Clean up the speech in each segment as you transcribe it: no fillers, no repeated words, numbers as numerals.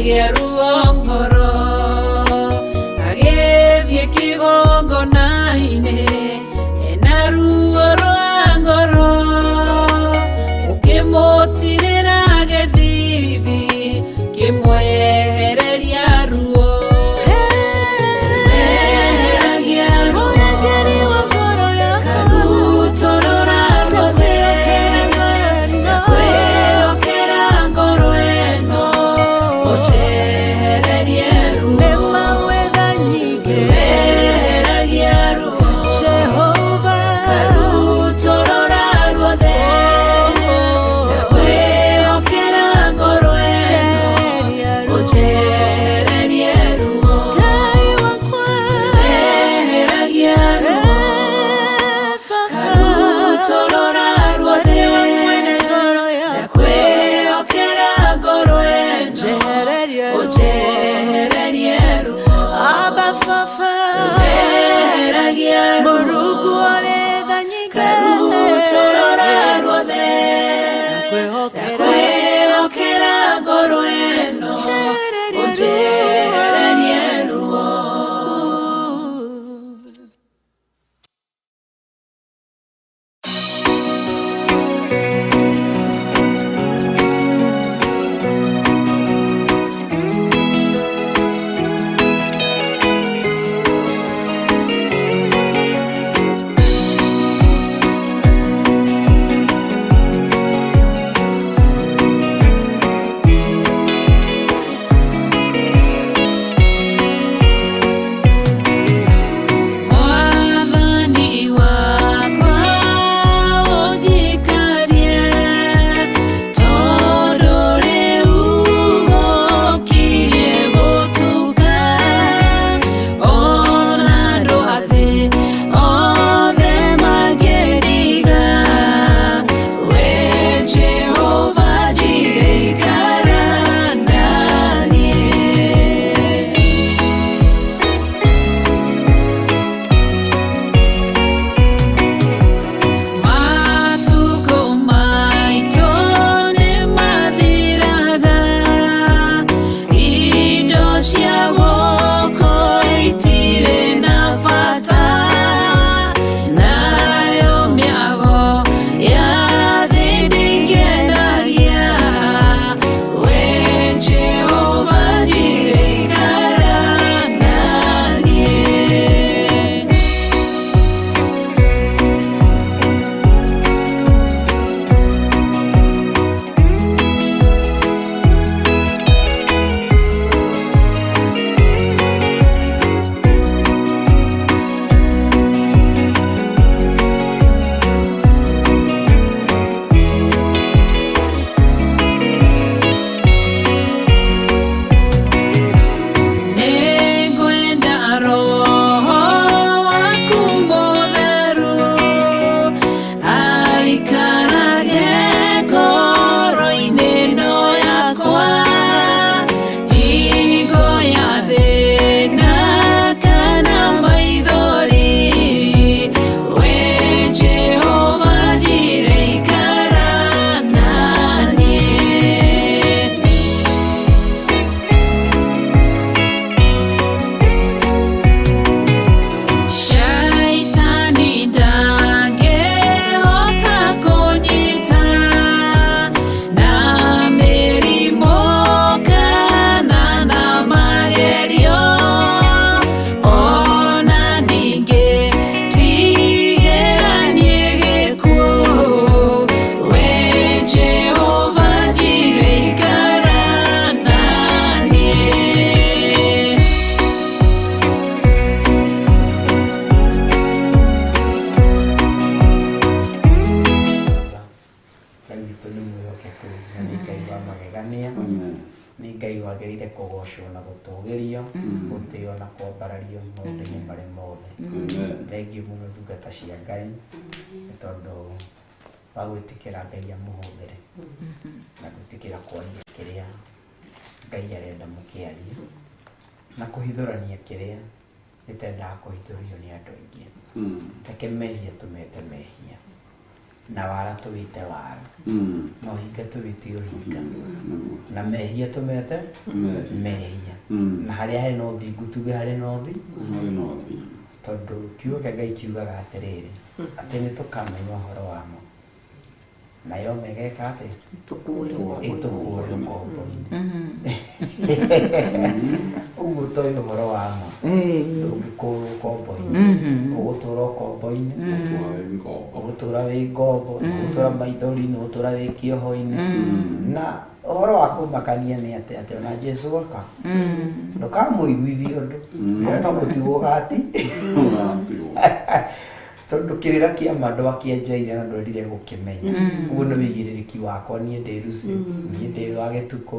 Ngĩgĩa ruo ngoro agĩthiĩ kĩgongona-inĩ ena ruo rwa ngoro ũkĩmũtirĩra gĩthithi kĩmwehereria ruo Eheragia ruo karutũrũra ruothe ndakwĩhokera ngoro ĩno ũnjehererie ruo Eheragia ruo karutũrũra ruothe ndakwĩhokera ngoro ĩno ũnjehererie ruo Eheragia ruo karutũrũra ruothe ndakwĩhokera ngoro ĩno ũnjehererie ruo Eheragia ruo karutũrũra ruothe ndakwĩhokera ngoro ĩno ũnjehererie ruo. Mwathani wakwa ũnjikarie tondũ rĩu gũkirie gũtuka ona andũ a thĩ othe mangĩriga we Jehova Jireh ikara naniĩ. Matukũ maitũ nĩmathiraga indo cia gũkũ itirĩ na bata nayo mĩago ya thĩ ndĩngenagia we Jehova Jireh ikara naniĩ. Nĩngwenda roho waku mũtheru aikarage ngoro-inĩ ĩno yakwa hingo ya thĩna kana maithori we Jehova Jireh ikara naniĩ. Shaitani ndangĩhota kũnyita na mĩrimũ kana na magerio ona ningĩ tigĩranie gĩkuũ we Jehova Jireh ikara naniĩ. Ngai witũ nĩ mwĩhokeku na nĩ Ngai wa magegania nĩ Ngai wagĩrĩire kũgocwo na gũtũgĩrio gũtĩo na kwambarario maũndũ-inĩ marĩ mothe. Thengiũ mũno ndungata cia Ngai nĩ tondũ wa gwĩtĩkĩra Ngai amũhũthĩre na gwĩtĩkĩra kwaria kĩrĩa Ngai arenda mũkĩarie na kũhithũrania kĩrĩa gĩtendaga kũhithũrio nĩ andũ aingĩ. Reke mehia tũmete mehia Na wara tũwĩte wara, na ũhinga tũwĩte ũhinga, na mehia tũmete mehia, na harĩa harĩ na ũthingu tuge harĩ na ũthingu, tondũ kiugo kĩa Ngai kiugaga atĩrĩrĩ, atĩ nĩ tũkamenya ũhoro wa ma, nayo megeka atĩ ĩtũkũũre ũkombo-inĩ. Ũguo ũtoĩ ũhoro wa ma ndũngĩkũũrwo ũkombo-inĩ, ũgũtũũra ũkombo-inĩ, ũgũtũũra wĩ ngombo, ũgũtũũra maithori-inĩ, ũgũtũũra wĩ kĩoho-inĩ. Na ũhoro wa kũmakania nĩ atĩ atĩ ona Jesũ oka ndũkamũiguithie ũndũ, no gũtigwo ũgati, tondũ kĩrĩra kĩa ma ndwakĩenjeire na ndwendire gũkĩmenya. Ũguo nĩ wĩigĩrĩrĩki wakwa, niĩ ndĩ Lucy, niĩ ndĩ wa gĩtukũ,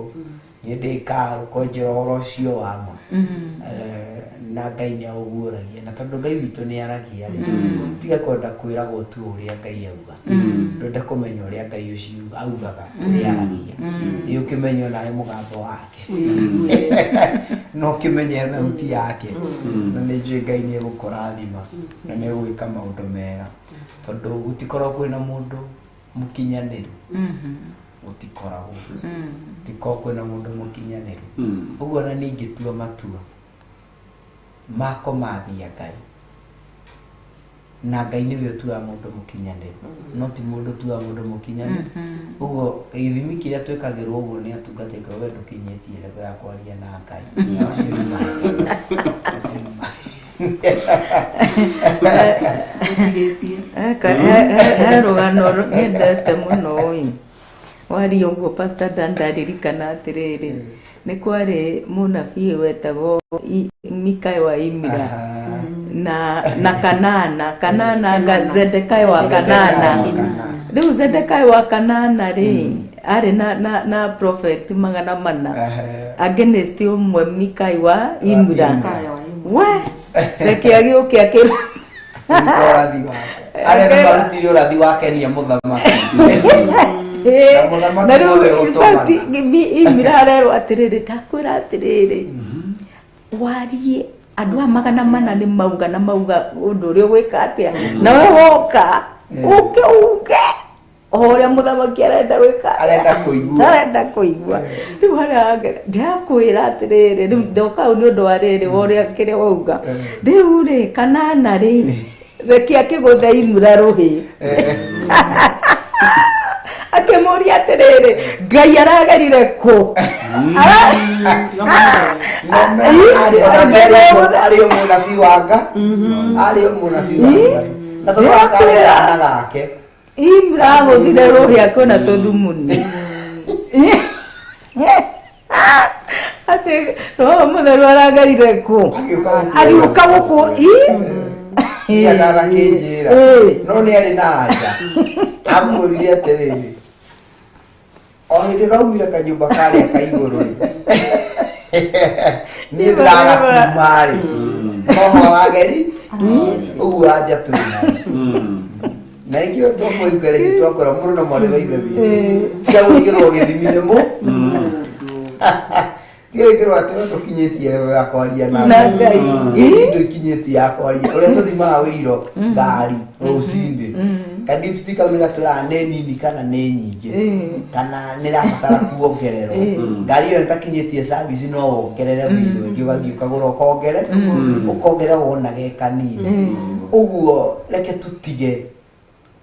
niĩ ndĩ Karũ, kwenjera ũhoro ũcio wa ma. Na Ngai nĩ aũguũragia, na tondũ Ngai witũ nĩ aragia rĩ, tiga kwenda kwĩragwo tu ũrĩa Ngai auga, ndwende kũmenya ũrĩa Ngai ũcio augaga, ũrĩa aragia. Ĩ ũkĩmenye onawe mũgambo wake, no ũkĩmenye thauti yake, na nĩ njũĩ Ngai nĩ egũkũrathima na nĩ egũgwĩka maũndũ mega, tondũ gũtikoragwo kwĩna mũndũ mũkinyanĩru, gũtikoragwo gũtikoragwo kwĩna mũndũ mũkinyanĩru. Ũguo ona ningĩ tua matua makũmathia Ngai, na Ngai nĩwe ũtuaga mũndũ mũkinyanĩru, no ti mũndũ ũtuaga mũndũ mũkinyanĩru. Ũguo gĩthimi kĩrĩa twĩkagĩrwo ũguo nĩ atungati Ngai, we ndũkinyĩtie level ya kwaria na Ngai. Macio nĩ mahĩtia. Macio nĩ He rũgano nyendete mũno ĩ, waria ũguo Pastor Dan ndaririkana atĩrĩrĩ, nĩ kwarĩ mũnabii wetagwo Mikayo wa Imira na Kanana nga Zedekai wa Kanana. Rĩu Zedekai wa Kanana rĩ, arĩ na prophet 400 against ũmwe Mikai wa Imira. We reke agĩũke akĩra ũrathi wake, arĩa nĩ marutire ũrathi wa Kenia mũthamaki. Na mũthamaki na rĩu nowe in fact ũtũmana. Imira arerwo atĩrĩrĩ, ndakwĩra atĩrĩrĩ, warie andũ a 400 nĩ mauga na mauga ũndũ ũrĩa ũgwĩka atĩa, na we woka ũke uge o ũrĩa mũthamaki arenda gwĩka, Arenda kũigua. arenda kũigua. Rĩu harĩa angera ndakwĩra atĩrĩrĩ, rĩu ndoka hau nĩ ũndũ wa rĩrĩ wa ũrĩa kĩrĩa wauga. Rĩu rĩ Kanana rĩ, reke akĩgũthe Imura rũhĩ, akĩmũria atĩrĩrĩ, Ngai aragerire kũ? Arĩ o mũnabii wa Ngai, arĩ o mũnabii wa Ngai, na tondũ akarĩ kana gake. Imura agũthire rũhĩ akĩona tũthumuni atĩ roho mũtheru aragerire kũ? Agĩũka gũkũ. Agĩũka gũkũ ĩ? Niĩ atanakĩnjĩra no nĩ arĩ na anja, amwĩrire atĩrĩrĩ, o hĩndĩ ũraumire kanyũmba karĩa ka igũrũ rĩ, niĩ ndĩragakuma rĩ, noho wageri ũguo anja twĩ nayo. Na nĩkĩo twakũencourage, twakwĩra mũndũ na mwarĩ wa ithe witũ, tiga gwĩkĩrwo gĩthimi nĩ mũ tiga gwĩkĩrwo atĩ we ndũkinyĩtie level ya kwaria na Na Ngai. Ĩ ndũkinyĩtie ya kwaria ũrĩa tũthimaga wĩiro ngari rũcinĩ, ka dipstick kau nĩ gatwĩraga nĩ nini kana nĩ nyingĩ, kana nĩ ĩrabatara kuongererwo. Ngari ĩyo ĩtakinyĩtie service no wongerere wĩiro ĩngĩ, ũgathiĩ ũkagũra ũkongere ũkongerera wona ge kanini. Ũguo reke tũtige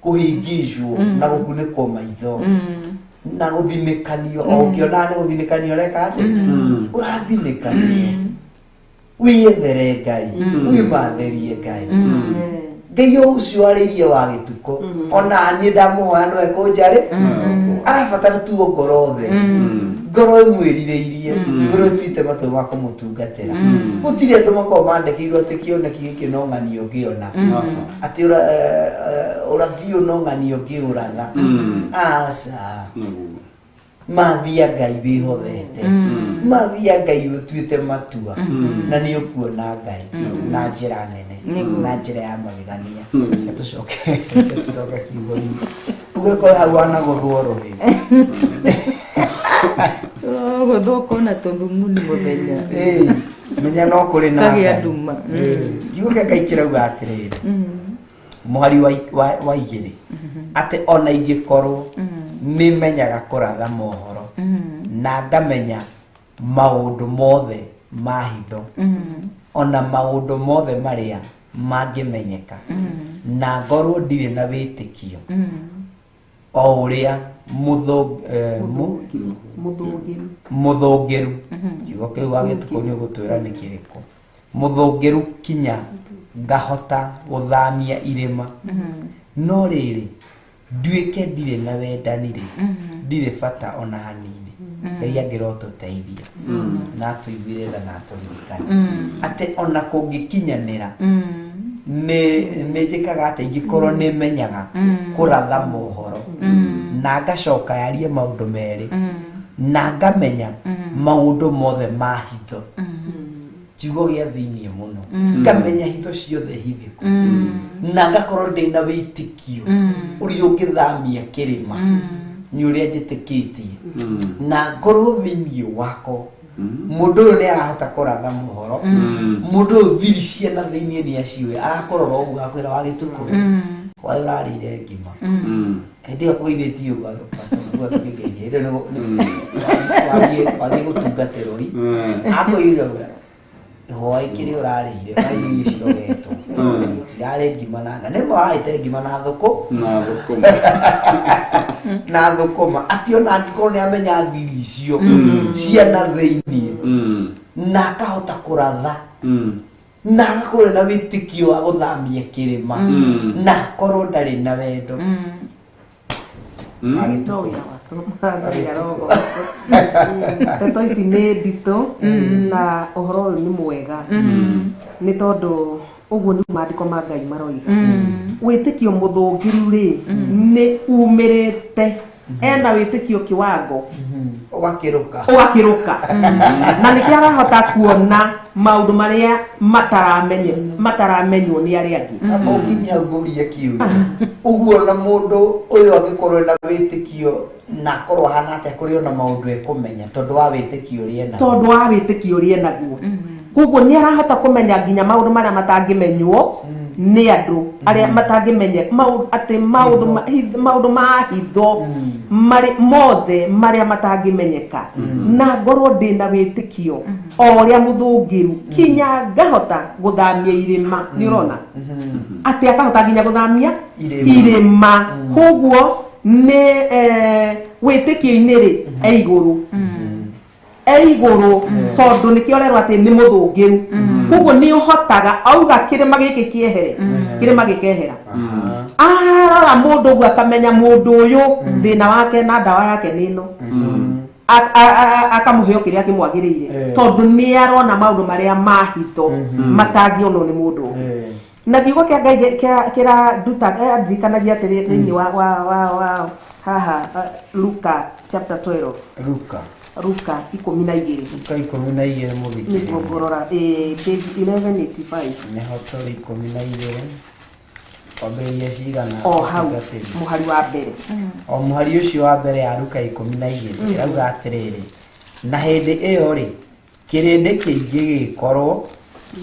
kũhingicwo na gũkunĩkwo maitho na gũthinĩkanio, o ũkĩonaga nĩ gũthinĩkanio ũreka atĩ ũrathinĩkanio. Wĩyethere Ngai, wĩmathĩrie Ngai. Ngai o ũcio arĩirie wa gĩtukũ, ona niĩ ndamũhoya no ekũnjarĩ, arabatara tu o ngoro theru, ngoro ĩmwĩrirĩirie, ngoro ĩtuĩte matua ma kũmũtungatĩra. Gũtirĩ andũ makoragwo mandĩkĩirwo atĩ kĩoneki gĩkĩ no ng'ani ũngĩona, atĩ ũrathi ũyũ no ng'ani ũngĩũratha. Aca, mathia Ngai wĩhothete, mathia Ngai ũtuĩte matua, na nĩ ũkuona Ngai na njĩra nene, na njĩra ya magegania. Reke tũcoke kiugo-inĩ. Ũgĩkorwo hau wanagũthwo rũhĩ. Gũthwo kona tũthumuni mũthenya. Ĩĩ, menya no kũrĩ na Kagĩa Ngai. nduma. Kiugo kĩa Ngai kĩrauga atĩrĩrĩ, Mũhari wa 2, atĩ ona ingĩkorwo nĩ menyaga kũratha mohoro na ngamenya maũndũ mothe ma hitho, ona maũndũ mothe marĩa mangĩmenyeka, na ngorwo ndirĩ na wĩtĩkio o ũrĩa mũthũngĩru, kiugo kĩu wagĩtukũ nĩ ũgũtwĩra nĩ kĩrĩkũ, mũthũngĩru kinya ngahota gũthamia irĩma, no rĩrĩ nduĩke ndirĩ na wendani rĩ, ndirĩ bata ona hanini. Ngai angĩrotũteithia na atũiguĩre tha na atũririkane atĩ ona kũngĩkinyanĩra nĩ njĩkaga atĩ ingĩkorwo nĩ menyaga kũratha mohoro na ngacoka yarie maũndũ merĩ na ngamenya maũndũ mothe ma hitho, kiugo gĩa thĩiniĩ mũno, ngamenya hitho ciothe hithĩku na ngakorwo ndĩna wĩtĩkio ũrĩa ũngĩthamia kĩrĩma nĩ ũrĩa njĩtĩkĩtie, na ngorwo thĩiniĩ wakwa mũndũ ũyũ nĩ arahota kũratha mohoro, mũndũ ũyũ thiri ciana thĩiniĩ nĩ aciũĩ, arakũrora ũguo akwĩra wa gĩtukũ waĩ ũrarĩire ngima hĩndĩ ĩyo kũgeithĩtie ũguo pastor Mũgua akĩngeithia, hĩndĩ ĩyo wathiĩ gũtungatĩrwo i akũigithia ũguo hwaĩ kĩrĩa ũrarĩire na irio cirogetwo irarĩ ngima na nĩma ũrarĩte ngima na thũkũ na thũkũma, atĩ ona angĩkorwo nĩ amenya thiri icio ciana thĩiniĩ na akahota kũratha na agakorwo na wĩtĩkio wa gũthamia kĩrĩma na akorwo ndarĩ na wendo. Ndeto ici nĩ nditũ na ũhoro ũyũ nĩ mwega nĩ tondũ ũguo nĩ maandĩko ma Ngai maroiga. Wĩtĩkio mũthũngĩru rĩ nĩ umĩrĩte, ena wĩtĩkio kĩwango ũgakĩrũka na nĩkĩo arahota kuona maũndũ marĩa mataramenywo nĩ arĩa angĩ. Ũnginya hau ngũrie kĩũria ũguo, na mũndũ ũyũ angĩkorwo ena wĩtĩkio na akorwo ahana atĩa kũrĩ ona maũndũ ekũmenya tondũ wa wĩtĩkio ũrĩa enaguo, tondũ wa wĩtĩkio ũrĩa enaguo, koguo nĩ arahota kũmenya nginya maũndũ marĩa matangĩmenywo nĩ andũ arĩa matangĩmenya, atĩ maũndũ ma hitho marĩ mothe marĩa matangĩmenyeka, na ngorwo ndĩna wĩtĩkio o ũrĩa mũthũngĩru kinya ngahota gũthamia irĩma. Nĩ ũrona atĩ akahota nginya gũthamia irĩma, koguo nĩ wĩtĩkio-inĩ rĩ e igũrũ, e igũrũ tondũ nĩkĩo ũrerwo atĩ nĩ mũthũngĩru, koguo nĩ ũhotaga auga kĩrĩma gĩkĩ kĩehere, kĩrĩma gĩkehera. Arora mũndũ ũguo akamenya mũndũ ũyũ thĩna wake na ndawa yake nĩ ĩno, akamũheo kĩrĩa kĩmwagĩrĩire tondũ nĩ arona maũndũ marĩa ma hitho matangĩonwo nĩ mũndũ ũngĩ. Na kiugo kĩa Ngai kĩranduta ndirikanagia atĩrĩ thĩinĩ wa haha Luka chapter 12, Luka 12, Luka 12 mũthikĩrĩria, nĩguo ngũrora page 1185, nĩho tũrĩ 12 kwambĩrĩria cigana o hau mũhari wa mbere, o mũhari ũcio wa mbere ya Luka 12 ĩrauga atĩrĩrĩ, na hĩndĩ ĩyo rĩ kĩrĩndĩ kĩingĩ gĩgĩkorwo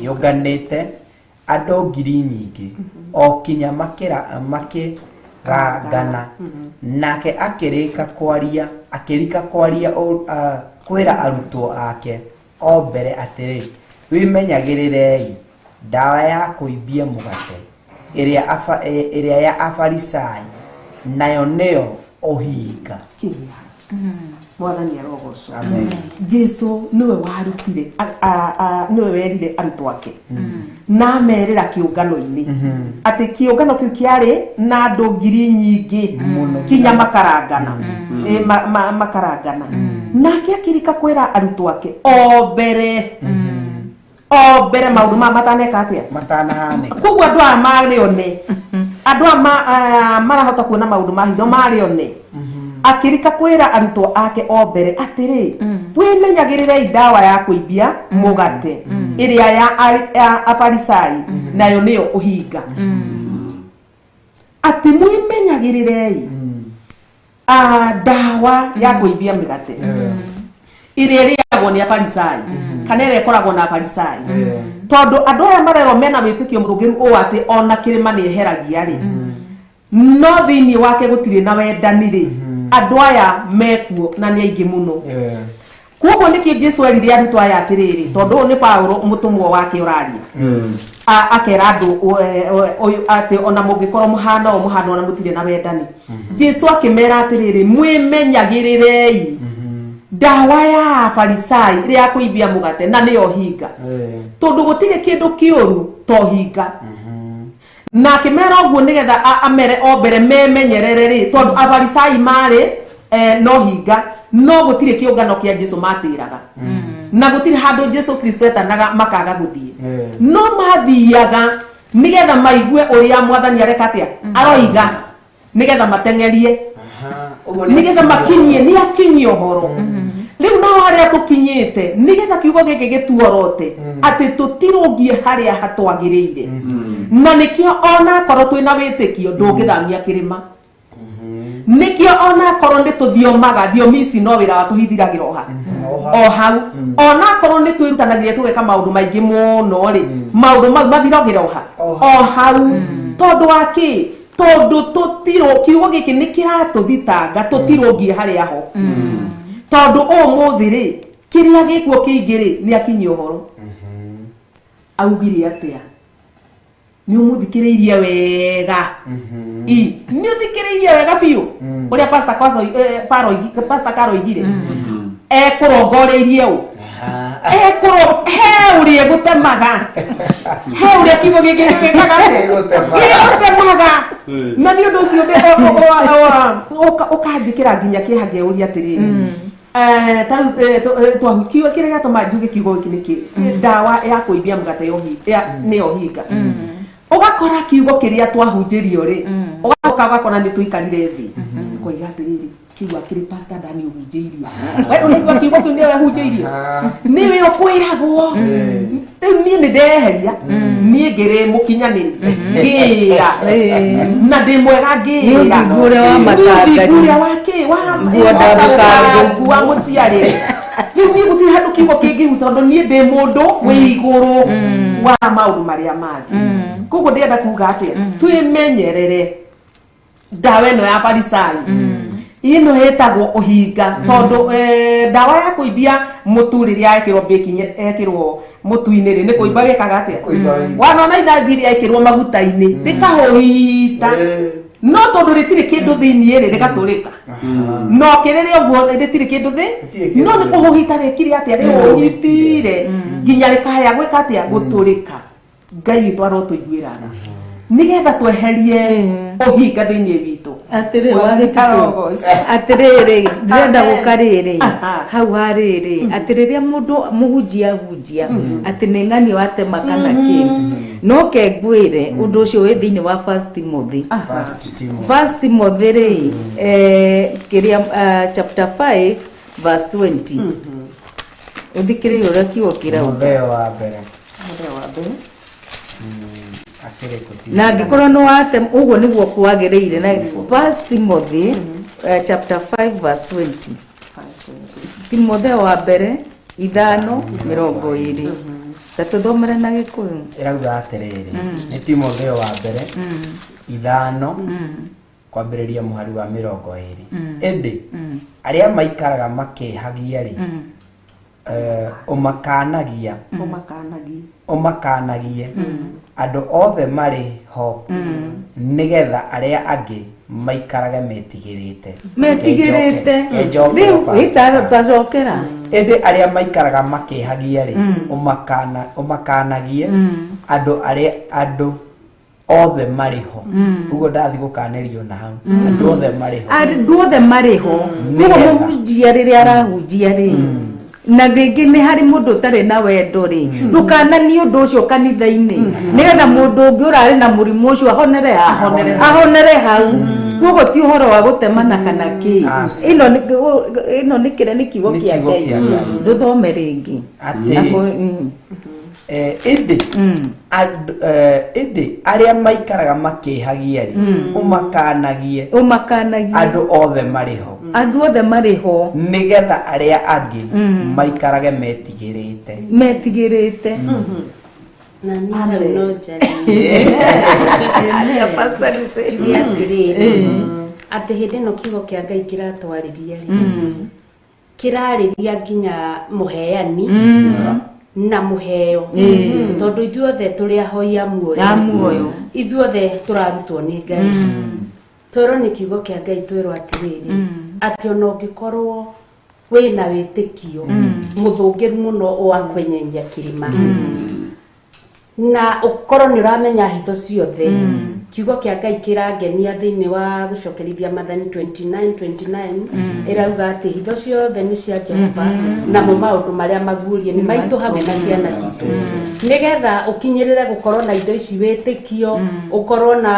kĩũnganĩte andũ ngiri nyingĩ o kinya makĩrangana, nake akĩrĩka kwaria kwĩra arutwo ake o mbere atĩrĩ, wĩmenyagĩrĩrei ndawa ya kũimbia mũgate ĩrĩa ya Afarisai, nayo nĩyo ũhinga. Mwathani arogocwo. Jesu nĩwe warutire, nĩwe werire arutwo ake na amerĩra kĩũngano-inĩ atĩ kĩũngano kĩu kĩarĩ na andũ ngiri nyingĩ kinya makarangana, makarangana, nake akĩrika kwĩra arutwo ake o mbere maũndũ maya mataneka atĩa, matanahanĩka. Koguo andũ aya marĩ one, andũ aya marahota kuona maũndũ ma hitho marĩ one, akĩrika kwĩra arutwo ake o mbere atĩrĩ, wĩmenyagĩrĩrei ndawa ya kũimbia mũgate ĩrĩa ya Afarisai, nayo nĩyo ũhinga. Atĩ mwĩmenyagĩrĩrei ndawa ya kũimbia mĩgate ĩrĩa ĩrĩagwo nĩ Afarisai Kana ĩrĩa ĩkoragwo na Farisai. Tondũ andũ aya marerwo mena wĩtĩkio mũrũngĩru ũũ atĩ ona kĩrĩma nĩ eheragia rĩ, no thĩinĩ wake gũtirĩ na wendani rĩ, andũ aya mekuo na nĩ aingĩ mũno. Koguo nĩkĩo Jesu erire arutwo aya atĩrĩrĩ, tondũ ũyũ nĩ Paulo mũtũmwo wake ũraria, akera andũ ũyũ atĩ ona mũngĩkorwo mũhana o mũhana ona mũtirĩ na wendani. Jesu akĩmera atĩrĩrĩ, mwĩmenyagĩrĩrei ndawa ya Farisai ĩrĩa ya kũimbia mũgate, na nĩyo hinga, tondũ gũtirĩ kĩndũ kĩũru to hinga. Na akĩmera ũguo nĩgetha amere o mbere memenyerere rĩ, tondũ Afarisai marĩ no hinga, no gũtirĩ kĩũngano kĩa Jesu matĩraga, na gũtirĩ handũ Jesu Kristo etanaga makaga gũthiĩ, no mathiaga nĩgetha maigue ũrĩa mwathani areka atĩa aroiga, nĩgetha mateng'erie, nĩgetha makinyie, nĩ akinyie ũhoro. Rĩu nao arĩa tũkinyĩte, nĩgetha kiugo gĩkĩ gĩtuorote atĩ tũtirũngie harĩa hatwagĩrĩire, na nĩkĩo ona akorwo twĩna wĩtĩkio ndũngĩthamia kĩrĩma, nĩkĩo ona akorwo nĩ tũthiomaga thiomi ici, no wĩra wa tũhithiragĩra oha o hau. Ona akorwo nĩ twĩrutanagĩria tũgeka maũndũ maingĩ mũno rĩ, maũndũ mau mathiragĩra oha o hau. Tondũ wa kĩ? Tondũ tũtirũ, kiugo gĩkĩ nĩ kĩratũthitanga tũtirũngie harĩa ho. Tondũ ũmũthĩ rĩ, kĩrĩa gĩkuo kĩingĩ rĩ, nĩ akinyia ũhoro. Augire atĩa? Nĩ ũmũthikĩrĩirie wega? I nĩ ũthikĩrĩirie wega biũ ũrĩa Pastor Kwaso, Paro Pastor Karo oigire ekũrongoreirie ũ, ekũro he ũrĩa ĩgũtemaga, he ũrĩa kiugo gĩkĩ gĩkaga atĩa? Gĩgũtemaga. Gĩgũtemaga. Na nĩ ũndũ ũcio ũkanjĩkĩra nginya kĩeha ngeyũria atĩrĩrĩ, ta rĩu kiugo kĩrĩa gĩatũma njuge kiugo gĩkĩ nĩ kĩ ndawa ya kũimbia mũgate nĩyo hinga. Ũgakora kiugo kĩrĩa twahunjĩrio rĩ, ũgacoka ũgakora nĩ tũikarire thĩ ũkoiga atĩrĩrĩ, kiu akĩrĩ Pastor Dani ũhunjĩirio, we ũraigua kiugo kĩu nĩwe ũhunjĩirio, nĩwe ũkwĩragwo. Rĩu niĩ nĩ ndeheria, niĩ ngĩrĩ mũkinyanĩru ngĩra na ndĩ mwega ngĩra. Nĩ ũthingu ũrĩa wa Nĩ ũthingu matangari. Ũrĩa wa kĩ wa Nguo ndambũkangu. wa mũciarĩ. Rĩu niĩ gũtirĩ handũ kiugo kĩngĩhu, tondũ niĩ ndĩ mũndũ wĩ igũrũ wa maũndũ marĩa mangĩ. Koguo ndĩrenda kuga atĩa? Twĩmenyerere ndawa ĩno ya Farisai ĩno ĩtagwo ũhinga, tondũ ndawa ya kũimbia mũtu rĩrĩa ekĩrwo baking, ekĩrwo mũtu-inĩ rĩ, nĩ kũimba wĩkaga atĩa? Kũimba wĩimba. Wanona indathi rĩa ĩkĩrwo maguta-inĩ rĩkahũhita, no tondũ rĩtirĩ kĩndũ thĩiniĩ rĩ, rĩgatũrĩka. No kĩrĩrĩ ũguo rĩtirĩ kĩndũ thĩ, Rĩtirĩ kĩndũ no nĩ thĩ. kũhũhita rĩkire atĩa? Rĩhũhitire nginya rĩkaya gwĩka atĩa? Gũtũrĩka. Ngai witũ arotũiguĩra tha nĩgetha tweherie ũhinga thĩiniĩ witũ. Atĩrĩrĩ, Mwathani wagĩtukũ. arogocwo. Atĩrĩrĩ, ndĩrenda Amen. gũka rĩrĩ hau harĩrĩ atĩ rĩrĩa mũndũ mũhunjia ahunjia atĩ nĩ ng'anio atema kana kĩ, no ke ngwĩre ũndũ ũcio wĩ thĩinĩ wa First Timothy. First Timothy. First Timothy rĩ, kĩrĩa chapter 5 verse 20, ũthikĩrĩrie ũrĩa kiugo kĩrauga. Timotheo wa mbere. Mũthenya wa mbere. Akĩrĩ kũti Na angĩkorwo nĩ wate ũguo nĩguo kwagĩrĩire. Na First Timothy chapter 5 verse 20, Timotheo wa mbere 5:20, ta tũthomere na Gĩkũyũ. Ĩrauga atĩrĩrĩ, nĩ Timotheo wa mbere 5 kwambĩrĩria mũhari wa 20: ĩndĩ arĩa maikaraga makĩhagia rĩ, ũmakanagia. Ũmakanagie. Ũmakanagie andũ othe marĩ ho, nĩgetha arĩa angĩ maikarage metigĩrĩte. Metigĩrĩte. Kenjoke Rĩu Pastor. Tacokera. Ĩndĩ arĩa maikaraga makĩhagia rĩ, ũmakanagie andũ arĩa andũ othe marĩ ho. Ũguo ndathi gũkanĩrio na hau andũ othe marĩ ho. Andũ othe marĩ ho. Koguo Nĩgetha. mũhunjia rĩrĩa arahunjia rĩ, na rĩngĩ nĩ harĩ mũndũ ũtarĩ na wendo rĩ, ndũkananie ũndũ ũcio kanitha-inĩ, nĩgetha mũndũ ũngĩ ũrarĩ na mũrimũ ũcio ahonere haha, ahonere hau. Koguo ti ũhoro wa gũtemana kana kĩ. Aca. Ĩno nĩ kĩrĩa nĩ kiugo Nĩ kĩa kiugo Ngai. kĩa Ngai. Ndũthome rĩngĩ. Atĩ Ĩndĩ ĩndĩ arĩa maikaraga makĩhagia rĩ, ũmakanagie. Ũmakanagie. Andũ othe marĩ ho. Andũ othe marĩ ho. Nĩgetha arĩa angĩ maikarage metigĩrĩte. Metigĩrĩte. Na niĩ hau no njarie. Aria, Pastor Lucy. Njuge atĩrĩrĩ, atĩ hĩndĩ ĩno kiugo kĩa Ngai kĩratwarĩria rĩ, kĩrarĩria nginya mũheani na mũheo, tondũ ithuothe tũrĩ ahoi a muoyo. A muoyo. Ithuothe tũrarutwo nĩ Ngai. Twerwo nĩ kiugo kĩa Ngai, twerwo atĩrĩrĩ, atĩ ona ũngĩkorwo wĩna wĩtĩkio mũthũngĩru mũno wa kwenyenyia kĩrĩma na ũkorwo nĩ ũramenya hitho ciothe, kiugo kĩa Ngai kĩrangenia thĩinĩ wa Gũcokerithia Mathani 29 29, ĩrauga atĩ hitho ciothe nĩ cia Jehova, namo maũndũ marĩa maguũrie nĩ maitũ hamwe na ciana citũ. Nĩgetha ũkinyĩrĩre gũkorwo na indo ici, wĩtĩkio, ũkorwo na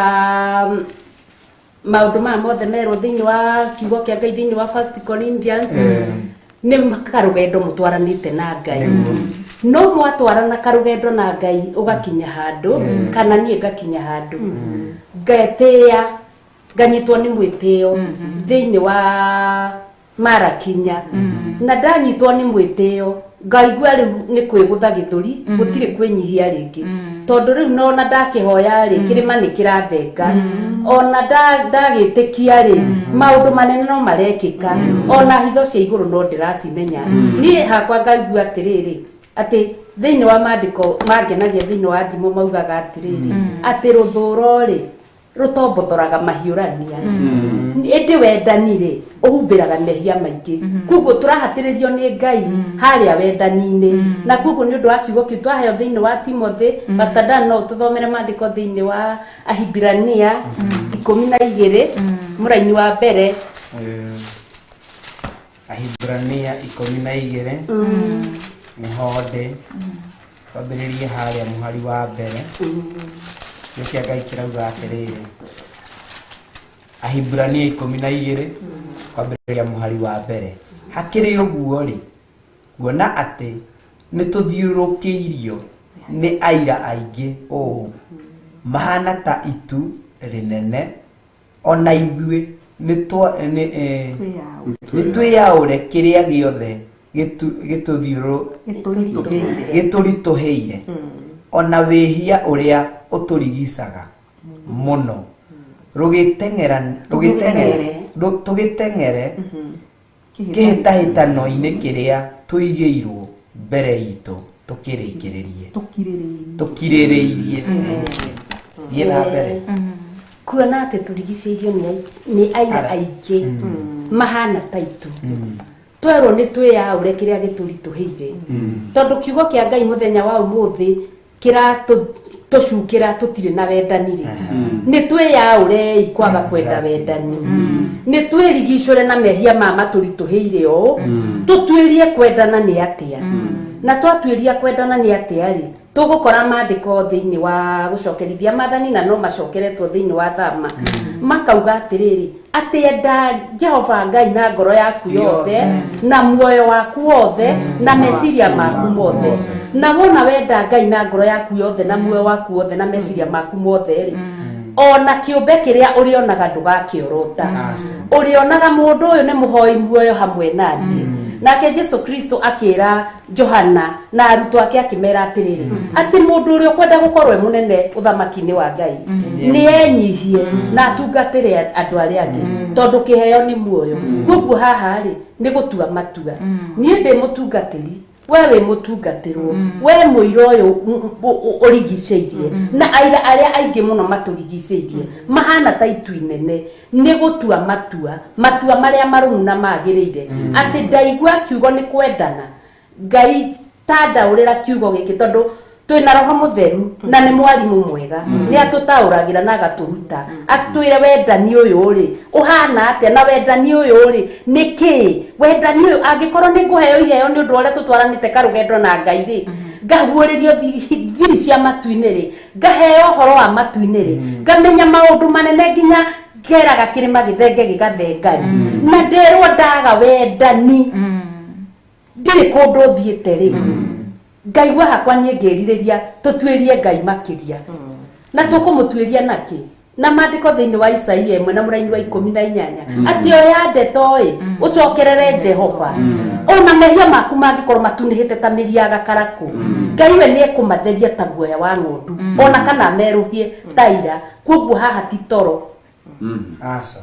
maũndũ maya mothe merwo thĩinĩ wa kiugo kĩa Ngai thĩinĩ wa First Corinthians, nĩ karũgendo mũtwaranĩte na Ngai. No mwatwarana karũgendo na Ngai, ũgakinya handũ, kana niĩ ngakinya handũ ngetĩĩa, nganyitwo nĩ mwĩtĩo thĩinĩ wa marakinya, na ndanyitwo nĩ mwĩtĩo ngaigua rĩu nĩ kwĩgũtha gĩthũri, gũtirĩ kwĩnyihia rĩngĩ, tondũ rĩu nona ndakĩhoya rĩ, kĩrĩma nĩ kĩrathenga, ona ndagĩtĩkia rĩ, maũndũ manene no marekĩka, ona hitho cia igũrũ no ndĩracimenya. Niĩ hakwa ngaigua atĩrĩrĩ, atĩ thĩinĩ wa maandĩko mangenagia thĩinĩ wa Thimo maugaga atĩrĩrĩ, atĩ rũthũro rĩ rũtombothoraga mahiũrania, ĩndĩ wendani rĩ ũhumbĩraga mehia maingĩ. Koguo tũrahatĩrĩrio nĩ Ngai harĩa wendani-inĩ, na koguo nĩ ũndũ wa kiugo kĩu twaheo thĩinĩ wa Timothy. Pastor Dan, no ũtũthomere maandĩko thĩinĩ wa Ahibirania 12 mũraini wa mbere. Ahibrania 12 nĩho ndĩ, twambĩrĩrie harĩa mũhari wa mbere. Kĩo kĩa Ngai kĩrauga atĩrĩrĩ, Ahibrania 12 kwambĩrĩria mũhari wa mbere: Hakĩrĩ ũguo rĩ, kuona atĩ nĩ tũthiũrũrũkĩirio nĩ aira aingĩ ũũ mahana ta itu rĩnene, ona ithuĩ nĩ twĩyaũre kĩrĩa gĩothe gĩtũritũhĩire, ona wĩhia ũrĩa ũtũrigicaga mũno, tũgĩteng'ere kĩhĩtahĩtano-inĩ kĩrĩa tũigĩirwo mbere itũ, tũkĩrĩkĩrĩrie tũkirĩrĩirie. Thiĩ na mbere. Kuona atĩ tũrigicĩirio nĩ aira Ara. aingĩ mahana ta itu, twerwo nĩ twĩyaũre kĩrĩa gĩtũritũhĩire, tondũ kiugo kĩa Ngai mũthenya wa ũmũthĩ kĩratũcukĩra tũtirĩ na wendani rĩ, nĩ twĩyaũrei kwaga kwenda wendani, nĩ twĩrigicũre na mehia ma matũritũhĩire ũũ, tũtuĩrie kwendana nĩ atĩa. Na twatuĩria kwendana nĩ atĩa rĩ, tũgũkora maandĩko thĩinĩ wa Gũcokerithia Mathani, na no macokeretwo thĩinĩ wa Thama, makauga atĩrĩrĩ, atĩ enda Jehova Ngai na ngoro yaku yothe, na muoyo waku wothe, na meciria maku mothe. Na wona wenda Ngai na ngoro yaku yothe, na muoyo waku wothe, na meciria maku mothe rĩ, ona kĩũmbe kĩrĩa ũrĩonaga ndũgakĩorota. Ũrĩonaga mũndũ ũyũ nĩ mũhoi muoyo hamwe naniĩ. Nake Jesu Kristo akĩra Johana na arutwo ake, akĩmera atĩrĩrĩ, atĩ mũndũ ũrĩa ũkwenda gũkorwo e mũnene ũthamaki-inĩ wa Ngai nĩ enyihie na atungatĩre andũ arĩa angĩ, tondũ kĩheo nĩ muoyo. Koguo haha rĩ, nĩ gũtua matua. Niĩ ndĩ mũtungatĩri, we wĩ mũtungatĩrwo, we mũira ũyũ ũrigicĩirie na aira arĩa aingĩ mũno matũrigicĩirie mahana ta itu inene, nĩ gũtua matua, matua marĩa marũmu na magĩrĩire, atĩ ndaigua kiugo nĩ kwendana, Ngai tandaũrĩra kiugo gĩkĩ, tondũ twĩna Roho Mũtheru na nĩ mwarimũ mwega, nĩ atũtaũragĩra na agatũruta, atwĩre wendani ũyũ rĩ ũhana atĩa, na wendani ũyũ rĩ nĩ kĩĩ. Wendani ũyũ, angĩkorwo nĩ ngũheo iheo nĩ ũndũ wa ũrĩa tũtwaranĩte karũgendo na Ngai rĩ, ngaguũrĩrio thiri cia matu-inĩ rĩ, ngaheo ũhoro wa matu-inĩ rĩ, ngamenya maũndũ manene, nginya ngeraga kĩrĩma gĩthenge gĩgathenga rĩ, na nderwo ndaga wendani ndirĩ kũndũ thiĩte rĩ. Ngaigua hakwa niĩ ngĩrirĩria tũtuĩrie Ngai makĩria. Na tũkũmũtuĩria nakĩ? Na maandĩko thĩinĩ wa Isaia 1 na mũraini wa 18 atĩ oya ndeto ĩ ũcokerere Jehova. Ona mehia maku mangĩkorwo matunĩhĩte ta mĩri ya gakarakũ, Ngai we nĩekũmatheria ta guoya wa ng'ondu, ona kana merũhie ta ira. Koguo haha ti toro. Aca.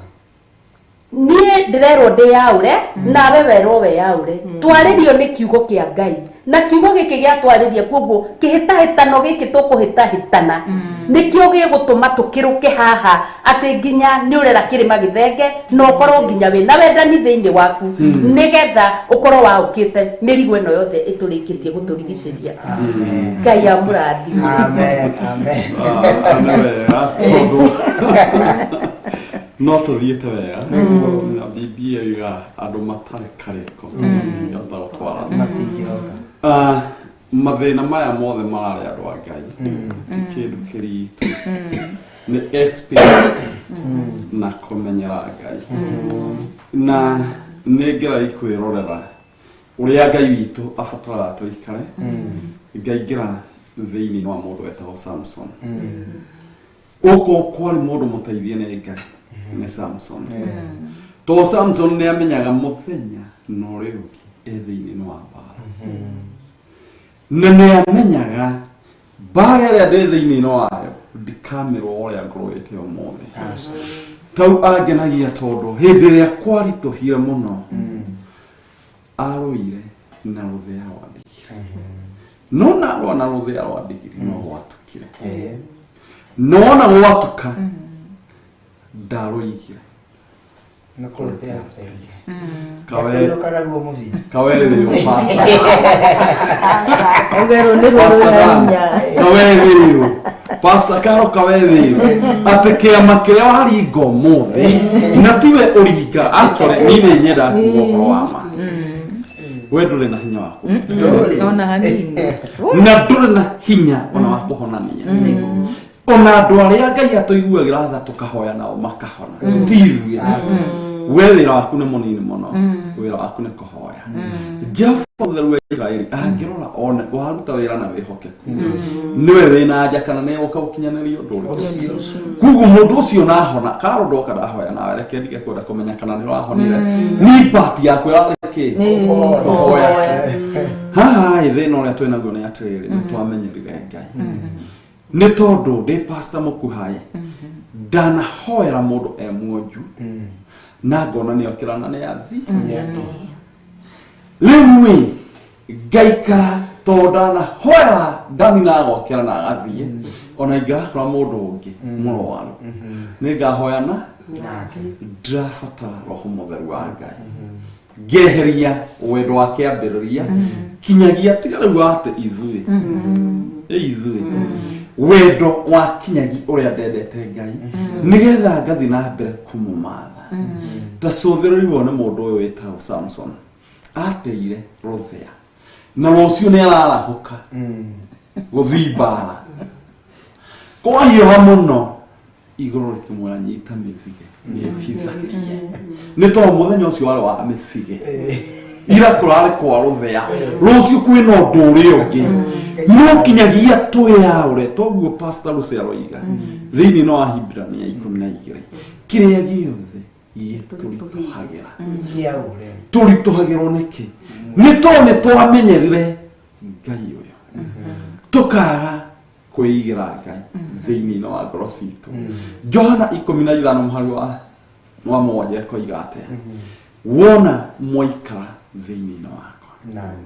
Niĩ ndĩrerwo ndĩyaũre, nawe werwo weyaũre. Twarĩrio nĩ kiugo kĩa Ngai, na kiugo gĩkĩ gĩatwarĩria, koguo kĩhĩtahĩtano gĩkĩ tũkũhĩtahĩtana nĩkĩo gĩgũtũma tũkĩrũke haha atĩ nginya nĩ ũrera kĩrĩma gĩthenge na ũkorwo nginya wĩna wendani thĩinĩ waku, nĩgetha ũkorwo waũkĩte mĩrigo ĩno yothe ĩtũrĩkĩtie gũtũrigicĩria. Amen. Ngai amũrathime. Amen. Amen. Nĩ wega tondũ no tũthiĩte wega na Biblia yuga andũ matarĩ karĩko matingĩhota gũtwarana. Matingĩhota. Mathĩna maya mothe mararĩ andũ a Ngai ti kĩndũ kĩritũ, nĩ experience na kũmenyera Ngai, na nĩ ngeragia kwĩrorera ũrĩa Ngai witũ abataraga tũikare. Ngaingĩra thĩinĩ wa mũndũ wetagwo Samson. Ũko kwarĩ mũndũ mũteithie nĩ Ngai nĩ Samson, to Samson nĩ amenyaga mũthenya na ũrĩa ũngĩ e thĩinĩ wa mbara, na nĩ amenyaga mbara ĩrĩa ndĩ thĩinĩ wayo ndikamĩrwo ũrĩa ngũrũĩte ũmũthĩ. Tau angenagia tondũ hĩndĩ ĩrĩa kwaritũhire mũno arũire na rũthĩa rwa ndigiri, no narũa na rũthĩa rwa ndigiri no gwatukire, nona gwatuka ndarũigire. Nĩ kũrutĩra tenge. Kawe. Yakũinũka naruo mũciĩ. Kawerĩo pastor. Ũgerwo nĩ ruo Pastor rwĩna Dan, hinya. kawerĩo pastor Karo, kawerĩo atĩ kĩama kĩrĩa waringa ũmũthĩ na tiwe ũringa. Actually niĩ nĩ nyendaga kuga ũhoro wa ma, we ndũrĩ na hinya wa kũringa. Ndũrĩ. Ona hanini. Na ndũrĩ na hinya ona wa kũhonania. Ona andũ arĩa Ngai atũiguagĩra tha tũkahoya nao makahona ti ithuĩ. We wĩra waku nĩ mũnini mũno, wĩra waku nĩ kũhoya. Jehova Mũtheru wa Isiraeli angĩrora one waruta wĩra na wĩhokeku, nĩwe wĩna anja kana nĩ ũka gũkinyanĩria ũndũ ũrĩkũ. Koguo mũndũ ũcio nahona karwo ndoka ndahoya nawe, reke ndige kwenda kũmenya kana nĩ ũrahonire, ni part yaku ĩrarĩ kĩ? Kũhoya. Haha ĩ thĩna ũrĩa twĩ naguo nĩ atĩrĩrĩ, nĩ twamenyerire Ngai nĩ tondũ ndĩ pastor mũkuhai ndanahoera mũndũ e mwonju na ngona nĩ okĩra na nĩ athi. Rĩu ĩ ngaikara tondũ ndanahoera ndani na agokĩra na agathiĩ, ona ingĩrakora mũndũ ũngĩ mũrwaru nĩ ngahoyana. Nake. Ndĩrabatara Roho Mũtheru wa Ngai ngeheria wendo wa kĩambĩrĩria kinyagia tiga rĩu atĩ ithuĩ ĩ ithuĩ wendo wa kinyagi ũrĩa ndendete Ngai nĩgetha ngathi na mbere kũmũmatha. Ndacũthĩrĩrio nĩ mũndũ ũyũ wĩtagwo Samson ateire rũthĩa na rũciũ nĩ ararahũka gũthiĩ mbara. Kwahiũha mũno igũrũ rĩkĩmwĩra nyita mĩthige nĩhithagie, nĩ tondũ mũthenya ũcio warĩ wa mĩthige, ira kũrarĩ kwa rũthĩa, rũciũ kwĩna ũndũ ũrĩa ũngĩ. No kinyagia twĩyaũre toguo pastor Lucy aroiga thĩinĩ no Ahibirania 12 kĩrĩa gĩothe gĩtũritũhagĩra. Kĩaũre. Tũritũhagĩrwo nĩkĩ? Nĩ tondũ nĩ twamenyerire Ngai ũyũ tũkaga kwĩigĩra Ngai thĩinĩ wa ngoro citũ. Johana 15 mũhari wa 7 ĩkoiga atĩa? Wona mwaikara thĩinĩ wakwa Nani.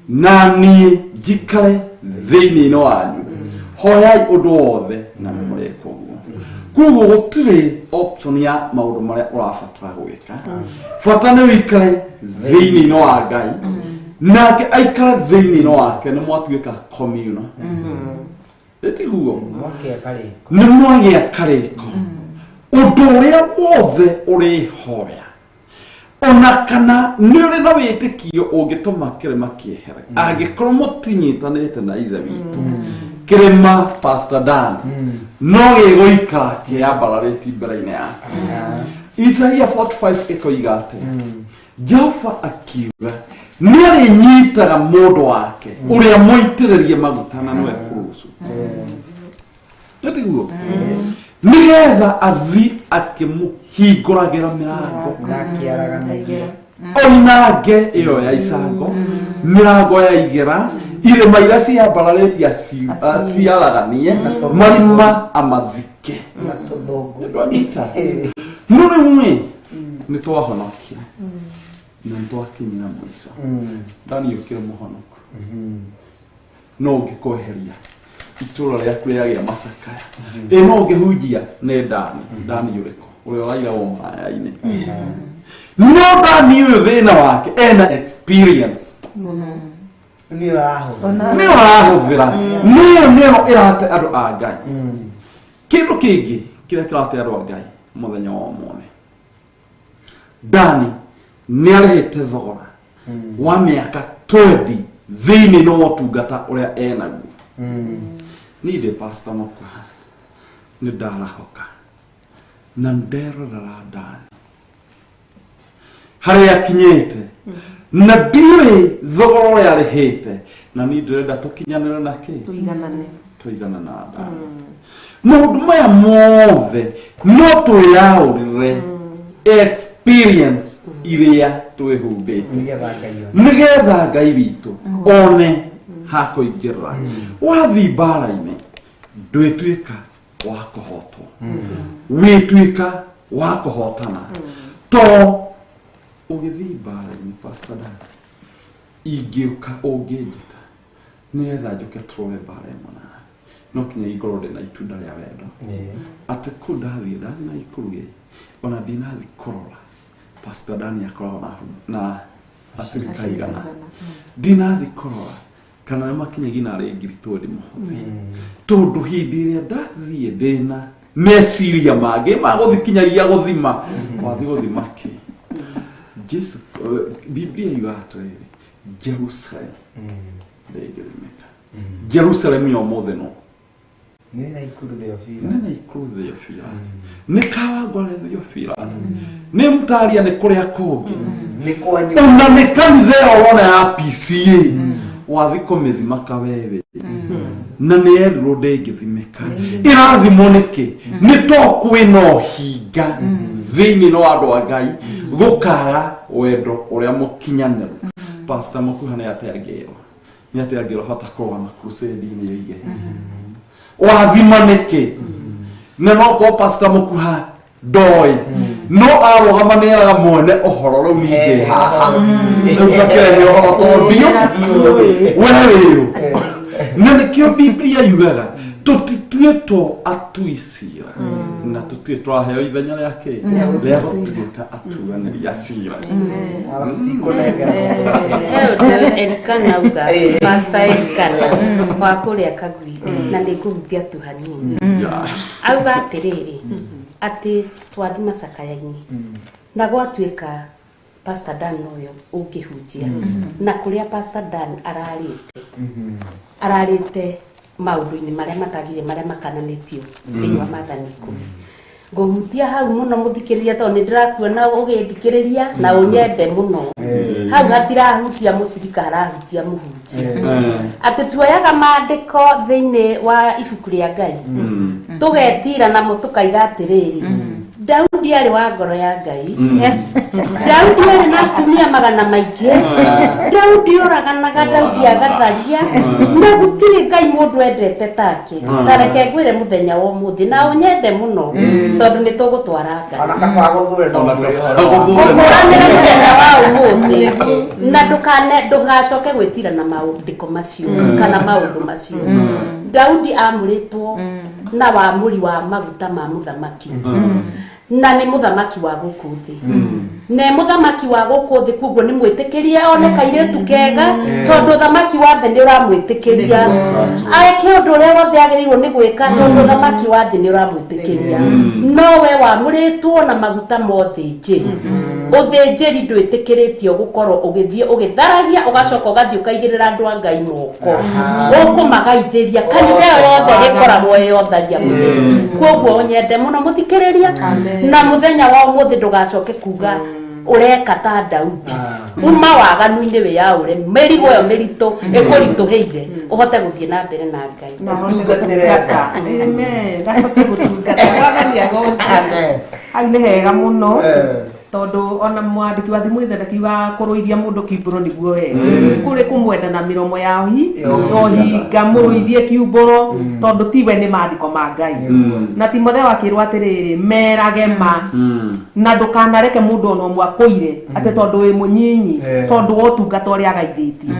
na niĩ njikare thĩinĩ wanyu, hoyai ũndũ wothe na nĩ mũrĩka ũguo. Koguo gũtirĩ option ya maũndũ marĩa ũrabatara gwĩka, bata nĩ ũikare thĩinĩ wa Ngai nake aikare thĩinĩ wake, nĩ mwatuĩka communal, ĩtiguo? Mwakĩa karĩko. Nĩ mwagĩa karĩko. Ũndũ ũrĩa wothe ũrĩhoya, ona kana nĩ ũrĩ na wĩtĩkio ũngĩtũma kĩrĩma kĩehere, angĩkorwo mũtinyitanĩte na Ithe witũ, kĩrĩma pastor Dan no gĩgũikara kĩambararĩti mbere-inĩ yaku. Isaia 45 ĩkoiga atĩ Jehova akiuga nĩ arĩnyitaga mũndũ wake ũrĩa mũitĩrĩrie maguta na nĩwe kurucu nĩtiguo nĩgetha athi akĩmũhingũragĩra mĩrango oinange ĩyo ya icango mĩrango ya igera irĩma iria ciambararĩtie ciaraganie marima amathike ndwanyita no rĩu nĩ twahonokire na nĩ twakinyire mũico ndani ũkĩrĩ mũhonoku no ũngĩkweheria itũra rĩaku rĩagĩa macakaya ĩ no ũngĩhunjia nĩ ndani ndani ũrĩkũ ũrĩa ũraira ũmaraya-inĩ no ndani ũyũ thĩna wake ena experience nĩyo arahũthĩra nĩyo nĩyo ĩrate andũ a Ngai kĩndũ kĩngĩ kĩrĩa kĩrate andũ a Ngai mũthenya wa ũmũthĩ Dani nĩ arĩhĩte thogora wa mĩaka 20 thĩinĩ wa ũtungata ũrĩa enaguo niĩ ndĩ pastor Mũkuha nĩ ndarahoka na nderorera Dani harĩa akinyĩte na ndiũĩ thogora ũrĩa arĩhĩte na niĩ ndĩrenda tũkinyanĩre na kĩ tũiganane na Dani maũndũ maya mothe no twĩyaũrĩre experience iria twĩhumbĩte nĩgetha Ngai witũ one hakũingĩrĩra wathiĩ mbara-inĩ ndwĩtuĩka wa kũhotwo wĩtuĩka wa kũhotana to ũgĩthiĩ mbara-inĩ Pastor Dan ingĩũka ũngĩnjĩta nĩgetha njũke tũrũe mbara ĩmwe nawe no kinya ingorwo ndĩna itunda rĩa wendo atĩ kũu ndathiĩ na ikuru ĩ ona ndinathiĩ kũrora Pastor Dan akoragwo na acirika igana ndinathiĩ kũrora kana nĩ makinyagia narĩ ngiri twendi mũhothi tondũ hĩndĩ ĩrĩa ndathiĩ ndĩna meciria mangĩ magũthikinyagia gũthima wathiĩ gũthima kĩ Jesu Biblia yugaga atĩrĩrĩ Jerusalem ndĩngĩthimĩka Jerusalem ya ũmũthĩ no nĩ Naikuru Theophilus nĩ Naikuru Theophilus nĩ Kawangware Theophilus nĩ Mtaria nĩ kũrĩa kũngĩ nĩ kwanyu ona nĩ kanitha ĩyo ũrona ya PCA wathi kũmĩthima kawewe na nĩ yerirwo ndĩngĩthimĩka ĩrathimwo nĩkĩ nĩ to kwĩna ũhinga thĩinĩ wa andũ a Ngai gũkaga wendo ũrĩa mũkinyanĩru Pastor Mũkuha nĩ atĩa angĩrwo nĩ atĩa angĩhota kũrũgama crusade-inĩ yoige wathima nĩkĩ na no korwo Pastor Mũkuha ndoĩ no arũgama nĩ eraga mwene ũhoro rĩu ningĩ haha rĩu takĩrehe ũhoro tondũ ndiũ we wĩũ na nĩkĩo Biblia yugaga tũtituĩtwo atui cira na tũtirĩ twaheo ithenya rĩa kĩ rĩa gũtuĩka atuanĩri a cira Elikana uga Pastor Elikana wa kũrĩa Kagui na nĩ ngũhutia tu hanini auga atĩrĩrĩ atĩ twathi macakaya-inĩ na gwatuĩka Pastor Dan noyo ũngĩhunjia na kũrĩa Pastor Dan ararĩte maũndũ-inĩ marĩa matagire marĩa makananĩtio thĩinĩ wa maathani ikũmi ngũhutia hau mũno mũthikĩrĩria tondũ nĩ ndĩrakuona ũgĩthikĩrĩria na ũnyende mũno hau hatirahutia mũcirika harahutia mũhunjia atĩ tuoyaga maandĩko thĩinĩ wa ibuku rĩa Ngai tũgetira namo tũkaiga atĩrĩrĩ Daudi arĩ wa ngoro ya Ngai Daudi arĩ na atumia magana maingĩ Daudi oraganaga Daudi agatharia na gũtirĩ Ngai mũndũ endete take ta reke ngwĩre mũthenya wa ũmũthĩ na ũnyende mũno tondũ nĩ tũgũtwara Ngai ona kaba gũthure no ũkũranĩre mũthenya wa ũmũthĩ na ndũgacoke gwĩtira na maũndĩko macio kana maũndũ macio Daudi amũrĩtwo na wamũri wa maguta ma mũthamaki na nĩ mũthamaki wa gũkũ thĩ ne mũthamaki wa gũkũ thĩ koguo nĩ mwĩtĩkĩrie one kairĩtu kega tondũ thamaki wa thĩ nĩ ũramwĩtĩkĩria eke ũndũ ũrĩa wothe agĩrĩirwo nĩ gwĩka tondũ thamaki wa thĩ nĩ ũramwĩtĩkĩria no we wamũrĩtwo na maguta ma ũthĩnjĩri ũthĩnjĩri ndwĩtĩkĩrĩtio gũkorwo ũgĩthiĩ ũgĩtharagia ũgacoka ũgathiĩ ũkaigĩrĩra andũ a Ngai moko ũkũmagaithĩria kanitha ĩyo yothe ĩkoragwo ĩ yotharia mũtheri koguo ũnyende mũno mũthikĩrĩria na mũthenya wa ũmũthĩ ndũgacoke kuga Ũreka ta Daudi. Uma waganu-inĩ wĩyaũre mĩrigo ĩyo mĩritũ ĩkũritũhĩire ũhote gũthiĩ na mbere na Ngai. Ũtungatĩre Ngai. Amen. Ahote gũtungata. Mwathani agocwo. Amen. Hau nĩ hega mũno. Eh. Tondũ ona mwandĩki wa thimũ ithe ndakiuga kũrũithia mũndũ kiumbũro nĩguo wega kũrĩ kũmwenda na mĩromo ya ohinga mũrũithie kiumbũro tondũ tiwe nĩ maandĩko ma Ngai. Na Timotheo akĩrwo atĩrĩrĩ, merage ma na ndũkanareke mũndũ ona ũmwe akũire atĩ tondũ wĩ mũnyinyi tondũ wa ũtungata ũrĩa agaithĩtio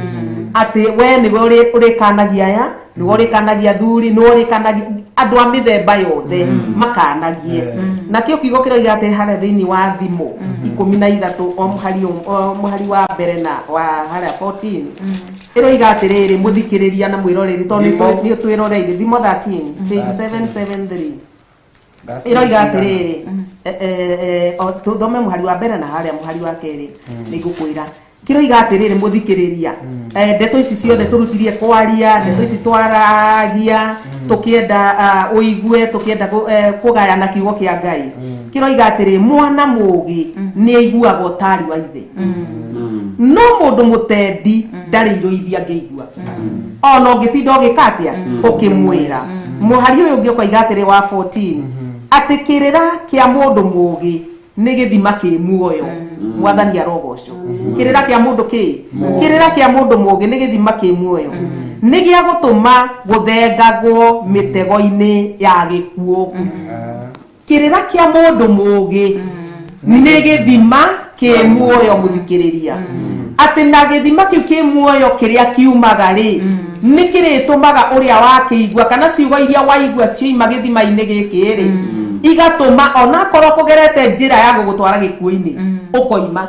atĩ we nĩwe ũrĩkanagia aya, nĩwe ũrĩkanagia thuri, nĩwe ũrĩkanagia andũ a mĩthemba yothe makanagie. Nakĩo kiugo kĩroiga atĩ harĩa thĩinĩ wa Thimo 13 o mũhari wa mbere na wa harĩa 14 ĩroiga atĩrĩrĩ, mũthikĩrĩria na mwĩroreri tondũ nĩ twĩroreire Thimo 13 page 773 ĩroiga atĩrĩrĩ, tũthome mũhari wa mbere na harĩa mũhari wa kerĩ nĩngũkwĩra. Kĩroiga atĩrĩrĩ mũthikĩrĩria, ndeto ici ciothe tũrutirie kwaria, ndeto ici twaragia tũkĩenda ũigue, tũkĩenda kũgayana kiugo kĩa Ngai. Kĩroiga atĩrĩ, mwana mũũgĩ nĩ aiguaga ũtaari wa ithe, no mũndũ mũtendi ndarĩ irũithia angĩigua, ona ũngĩtinda ũgĩka atĩa ũkĩmwĩra. Mũhari ũyũ ũngĩ ũkoiga atĩrĩ wa 14 atĩ kĩrĩra kĩa mũndũ mũũgĩ nĩ gĩthima kĩ muoyo. Mwathani arogocwo. Kĩrĩra kĩa mũndũ kĩ? Kĩrĩra kĩa mũndũ mũũgĩ nĩ gĩthima kĩ muoyo, nĩ gĩa gũtũma gũthengagwo mĩtego-inĩ ya gĩkuũ. Kĩrĩra kĩa mũndũ mũũgĩ nĩ gĩthima kĩ muoyo mũthikĩrĩria, atĩ na gĩthima kĩu kĩ muoyo kĩrĩa kiumaga rĩ nĩ kĩrĩtũmaga ũrĩa wakĩigua kana ciugo iria waigua cioima gĩthima-inĩ gĩkĩ rĩ igatũma onakorwo kũgerete njĩra ya gũgũtwara gĩkuũ-inĩ ũkoima.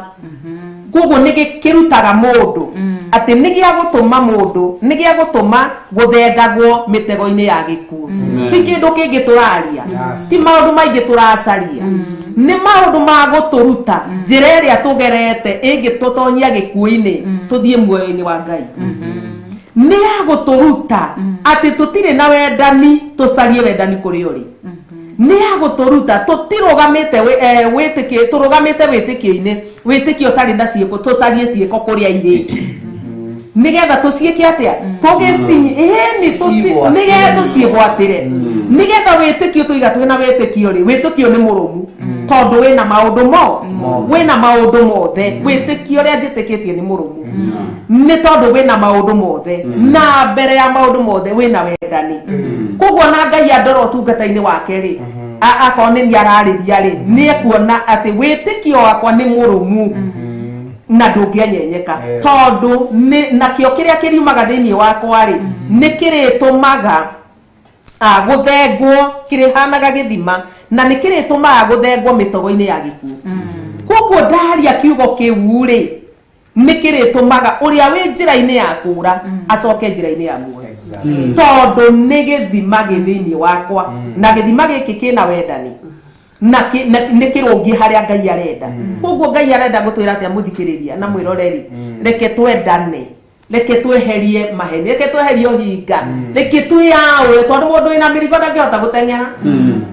Koguo nĩ gĩkĩrutaga mũndũ atĩ nĩ gĩa gũtũma mũndũ, nĩ gĩa gũtũma gũthengagwo mĩtego-inĩ ya gĩkuũ. Ti kĩndũ kĩngĩ tũraria, ti maũndũ maingĩ tũracaria, nĩ maũndũ ma gũtũruta njĩra ĩrĩa tũgerete ĩngĩtũtonyia gĩkuũ-inĩ tũthiĩ muoyo-inĩ wa Ngai. Nĩ ya gũtũruta atĩ tũtirĩ na wendani, tũcarie wendani kũrĩ ũrĩ. Nĩ ya gũtũruta tũtirũgamĩte wĩtĩkio, tũrũgamĩte wĩtĩkio-inĩ, wĩtĩkio ũtarĩ na ciĩko, tũcarie ciĩko kũrĩa irĩ nĩgetha tũciĩke atĩa, nĩgetha tũciĩgwatĩre, nĩgetha wĩtĩkio tũiga twĩna wĩtĩkio rĩ, wĩtĩkio nĩ mũrũmu tondũ wĩna maũndũ mo, wĩna maũndũ mothe. Wĩtĩkio ũrĩa njĩtĩkĩtie nĩ mũrũmu nĩ tondũ wĩna maũndũ mothe, na mbere ya maũndũ mothe wĩna wendani. Koguo na Ngai andora ũtungata-inĩ wake rĩ, akorwo nĩ niĩ ararĩria rĩ, nĩ ekuona atĩ wĩtĩkio wakwa nĩ mũrũmu na ndũngĩenyenyeka, tondũ nakĩo kĩrĩa kĩriumaga thĩinĩ wakwa rĩ nĩ kĩrĩtũmaga gũthengwo, kĩrĩhanaga gĩthima na nĩ kĩrĩtũmaga gũthengwo mĩtego-inĩ ya gĩkuũ. Koguo ndaria kiugo kĩu rĩ nĩ kĩrĩtũmaga ũrĩa wĩ njĩra-inĩ ya kũra acoke njĩra-inĩ ya muoyo, tondũ nĩ gĩthima gĩ thĩinĩ wakwa, na gĩthima gĩkĩ kĩna wendani na nĩ kĩrũngiĩ harĩa Ngai arenda. Koguo Ngai arenda gũtwĩra atĩa mũthikĩrĩria na mwĩroreri, reke twendane, reke tweherie maheni, reke tweherie ũhinga, reke twĩyaũre, tondũ mũndũ wĩna mĩrigo ndangĩhota gũteng'era.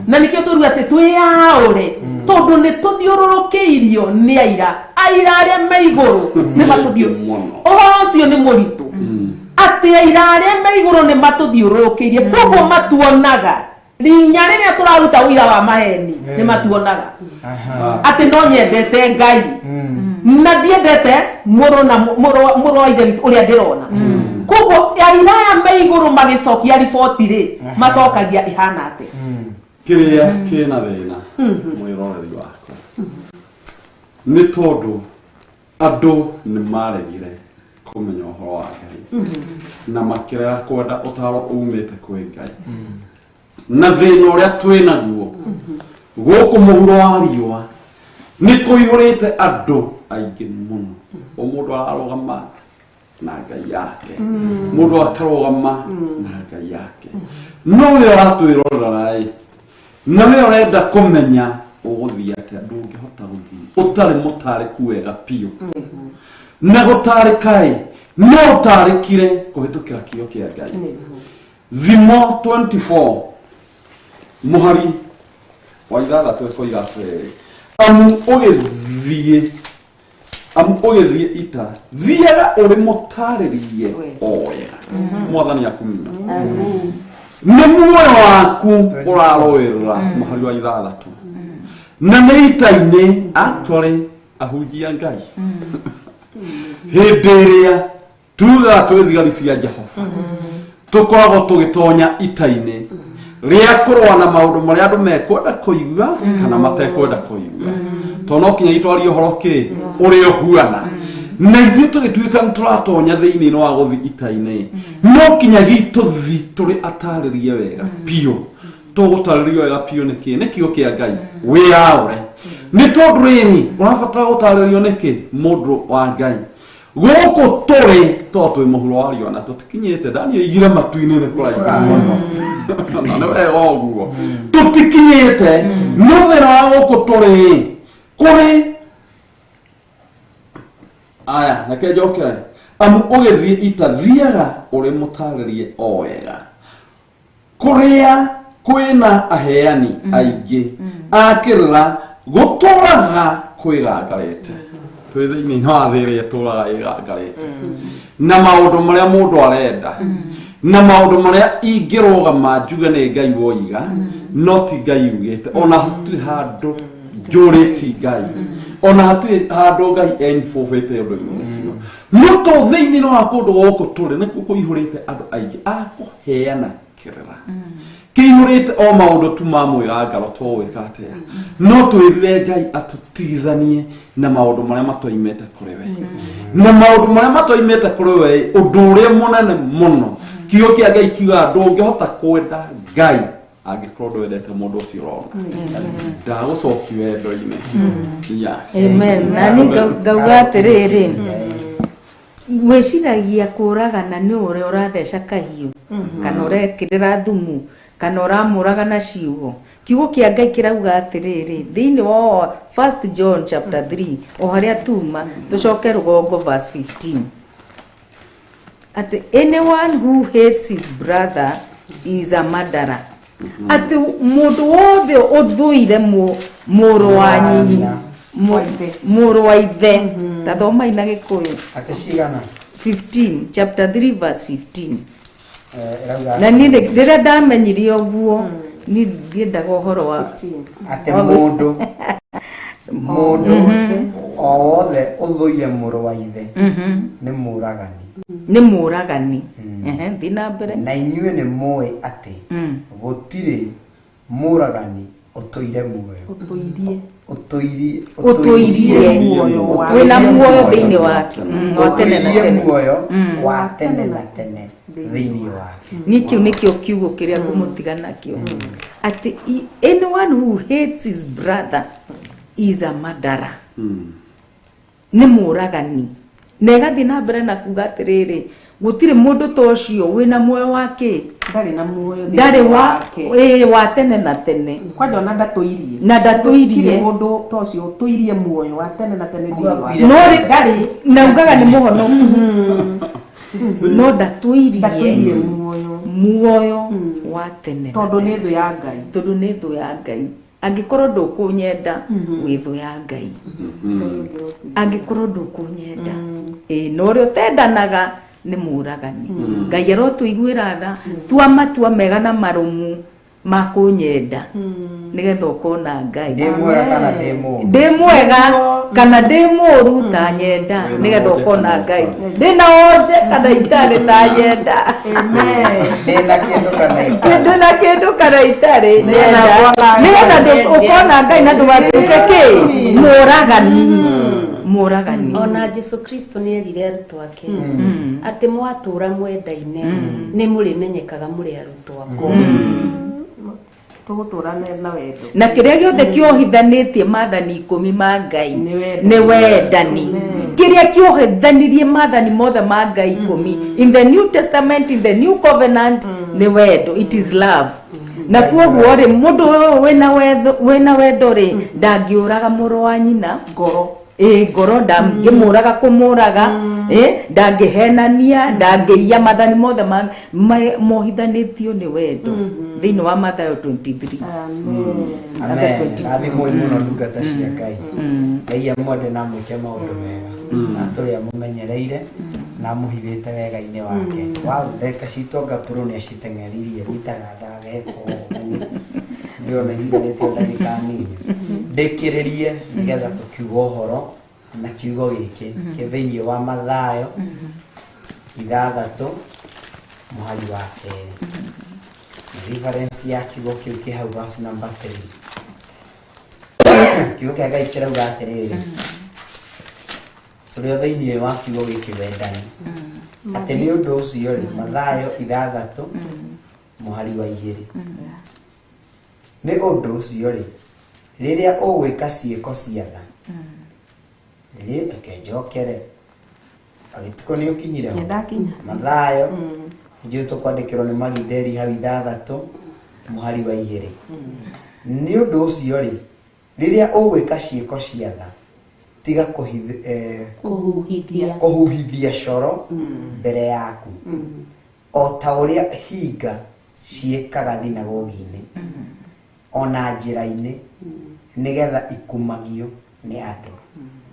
Na nĩkĩo tũruga atĩ twĩyaũre, tondũ nĩ tũthiũrũrũkĩirio nĩ aira, aira arĩa me igũrũ nĩ matũthiũ. Ũhoro ũcio nĩ mũritũ, atĩ aira arĩa me igũrũ nĩ matũthiũrũrũkĩirie, koguo matuonaga rinya rĩrĩa tũraruta ũira wa maheni, nĩ matuonaga atĩ no nyendete Ngai na ndiendete mũrũ na mũrũ wa ithe witũ ũrĩa ndĩrona. Koguo aira aya me igũrũ magĩcokia riboti rĩ, macokagia ĩhana atĩa? Kĩrĩa kĩna thĩna mwĩroreri wakwa nĩ tondũ andũ nĩ maregire kũmenya ũhoro wa Ngai na makĩrega kwenda ũtaro umĩte kwĩ Ngai. Na thĩna ũrĩa twĩ naguo gũkũ mũhuro wa riũa nĩ kũihũrĩte andũ aingĩ mũno. O mũndũ ararũgama na Ngai yake, mũndũ akarũgama na Ngai yake. No we ũratwĩrorera ĩ, na we ũrenda kũmenya ũgũthiĩ atĩa, ndũngĩhota gũthiĩ ũtarĩ mũtarĩku wega biũ. Na gũtarĩka ĩ, no ũtarĩkire kũhĩtũkĩra kiugo kĩa Ngai. Thimo 24 mũhari wa 6 ĩkoiga atĩrĩrĩ, amu ũgĩthiĩ Amu ũgĩthiĩ ita thiaga ũrĩ mũtarĩrie o wega mwathani akumio nĩ muoyo waku ũrarũĩrĩra mũhari wa 6 na nĩ ita-inĩ actually ahunjia Ngai hĩndĩ ĩrĩa tugaga twĩ thigari cia Jehova tũkoragwo tũgĩtonya ita-inĩ rĩa kũrũa na maũndũ marĩa andũ mekwenda kũigua kana matekwenda kũigua tondũ no kinya itwarie ũhoro kĩ ũrĩa ũhuana na ithuĩ tũgĩtuĩka nĩ tũratonya thĩinĩ wa gũthi ita-inĩ no kinyagia tũthi tũrĩ atarĩrie wega biũ tũgũtarĩrio wega biũ nĩkĩ nĩ kiugo kĩa Ngai wĩyaũre nĩ tondũ rĩrĩ ũrabatara gũtarĩrio nĩkĩ mũndũ wa Ngai gũkũ tũrĩ to twĩ mũhuro wa riũa na tũtikinyĩte Daniel oigire matu-inĩ nĩ kũraihu mũno na nĩ wega ũguo tũtikinyĩte no thĩna wa gũkũ tũrĩ kũrĩ aya reke njokere amu ũgĩthiĩ ita thiaga ũrĩ mũtarĩrie o wega kũrĩa kwĩna aheani aingĩ a kĩrĩra gũtũraga kwĩgangarĩte twĩ thĩinĩ wa thĩ ĩrĩa ĩtũraga ĩgangarĩte na maũndũ marĩa mũndũ arenda na maũndũ marĩa ingĩrũgama njuge nĩ Ngai woiga no ti Ngai ugĩte ona hatirĩ handũ njũrĩti Ngai ona hatirĩ handũ Ngai enibũbĩte ũndũ-inĩ ũcio no to thĩinĩ wa kũndũ gũkũ tũrĩ nĩkuo kũihũrĩte andũ aingĩ a kũheana kĩrĩra kĩihũrĩte o maũndũ tu ma mwĩgangaro tũgwĩka atĩa no twĩrire Ngai atũtigithanie na maũndũ marĩa matoimĩte kũrĩ we na maũndũ marĩa matoimĩte kũrĩ we ũndũ ũrĩa mũnene mũno kiugo kĩa Ngai kiugaga ndũngĩhota kwenda Ngai angĩkorwo ndwendete mũndũ ũcio ũrona ndagũcoki wendo-inĩ. Yeah. Amen. Na niĩ ngauga atĩrĩrĩ gwĩciragia kũragana nĩ ũrĩa ũratheca kahiũ kana ũrekĩrĩra thumu kana ũramũraga na ciugo kiugo kĩa Ngai kĩrauga atĩrĩrĩ thĩinĩ wa 1 John chapter 3 o harĩa tuma tũcoke rũgongo verse 15 atĩ anyone who hates his brother is a murderer atĩ mũndũ wothe ũthũire mũrũ wa nyina mũrũ wa ithe ta thomai na Gĩkũyũ Atĩ cigana 15 chapter 3 verse 15 ĩrauga na niĩ rĩrĩa ndamenyire ũguo niĩ ndiendaga ũhoro wa atĩ mũndũ o wothe ũthũire mũrũ wa ithe nĩ mũragani nĩ mũragani. Ehe, thiĩ na mbere. Na inyuĩ nĩ mũĩ atĩ gũtirĩ mũragani ũtũire muoyo Ũtũirie. Ũtũirie ũtũirie muoyo wa- wĩna muoyo thĩinĩ wake wa tene na ũtũirie tene muoyo wa tene na tene thĩinĩ wake. Niĩ kĩu nĩkĩo kiugo kĩrĩa ngũmũtiga nakĩo atĩ anyone who hates his brother is a murderer nĩ mũragani na ĩgathiĩ na mbere na kuga atĩrĩrĩ gũtirĩ mũndũ ta ũcio wĩna muoyo wa kĩ Ndarĩ na muoyo thĩinĩ ndarĩ wa wake. ĩĩ, wa tene na tene Kwanja ona ndatũirie. Na ndatũirie. Gũtirĩ mũndũ ta ũcio ũtũirie muoyo wa tene na tene thĩinĩ wake. No Ndarĩ. Na ugaga nĩ mũhonoku no Ndatũirie ndatũirie muoyo. Muoyo wa tene na Tondũ nĩ tene. thũ ya Ngai. Tondũ nĩ thũ ya Ngai angĩkorwo ndũkũnyenda wĩ thũ ya Ngai angĩkorwo ndũkũnyenda ĩĩ na ũrĩa ũtendanaga nĩ mũragani. Ngai arotũiguĩra tha tua matua mega na marũmu ma kũnyenda nĩgetha ũkona Ngai. Ndĩ mwega kana ndĩ mũũru. Ndĩ mwega kana ndĩ mũũru ta nyenda Wĩna nĩgetha wonje ũkona kana Ngai. ũtarĩ. Ndĩna wonje kana itarĩ ta nyenda. Ndĩ na kĩndũ kana itarĩ. Ndĩ na kĩndũ kana itarĩ nyenda nĩgetha ũkona Ngai na ndũgatuĩke kĩ mũragani mũragani. Ona Jesu Kristo nĩ erire arutwo ake atĩ mwatũra mwendaine nĩ mũrĩmenyekaga mũrĩ arutwo akwa. Tũgũtũra na wendo. Na kĩrĩa gĩothe kĩohithanĩtie maathani 10 ma Ngai Nĩ wendani. Nĩ wendani kĩrĩa kĩohithanirie maathani mothe ma Ngai 10 in the New Testament, in the New Covenant, nĩ wendo. It is love. Na kuoguo rĩ mũndũ ũyũ wĩna wendo rĩ ndangĩũraga mũrũ wa nyina Ngoro. Ngoro ndangĩmũraga kũmũraga, ndangĩhenania, ndangĩiya. Mathani mothe mohithanĩtio nĩ wendo thĩinĩ wa Mathayo 23. Amen. Rathimwo mũno ndungata cia Ngai. Ngai amwende na amwĩke maũndũ mega na tũrĩa mũmenyereire na amũhithĩte wega-inĩ wake. Wow, ndagĩka citũ anga pro nĩ aciteng'eririe nyitaga ndageka ũguo. Ndĩrona itigarĩte o ndagĩka nini. Ndĩkĩrĩrie nĩgetha tũkiuga ũhoro na kiugo gĩkĩ kĩ thĩinĩ wa Mathayo 6 mũhari wa 2. Reference ya kiugo kĩu kĩ hau verse number 3. Kiugo kĩa Ngai kĩrauga atĩrĩrĩ, tũrĩ o thĩinĩ wa kiugo gĩkĩ wendani, atĩ nĩ ũndũ ũcio rĩ, Mathayo 6 mũhari wa 2, nĩ ũndũ ũcio rĩ, rĩrĩa ũgwĩka ciĩko cia tha reke njokere agĩtukũ nĩ ũkinyire ho. Nĩndakinya. Mathayo njũĩ tũkwandĩkĩrwo nĩ Maginderi hau 6 mũhari wa 2, nĩ ũndũ ũcio rĩ, rĩrĩa ũgwĩka ciĩko cia tha tiga kũhuhithia kũhuhithia coro mbere yaku o ta ũrĩa hinga ciĩkaga thinagogi-inĩ ona njĩra-inĩ nĩgetha ikumagio nĩ andũ.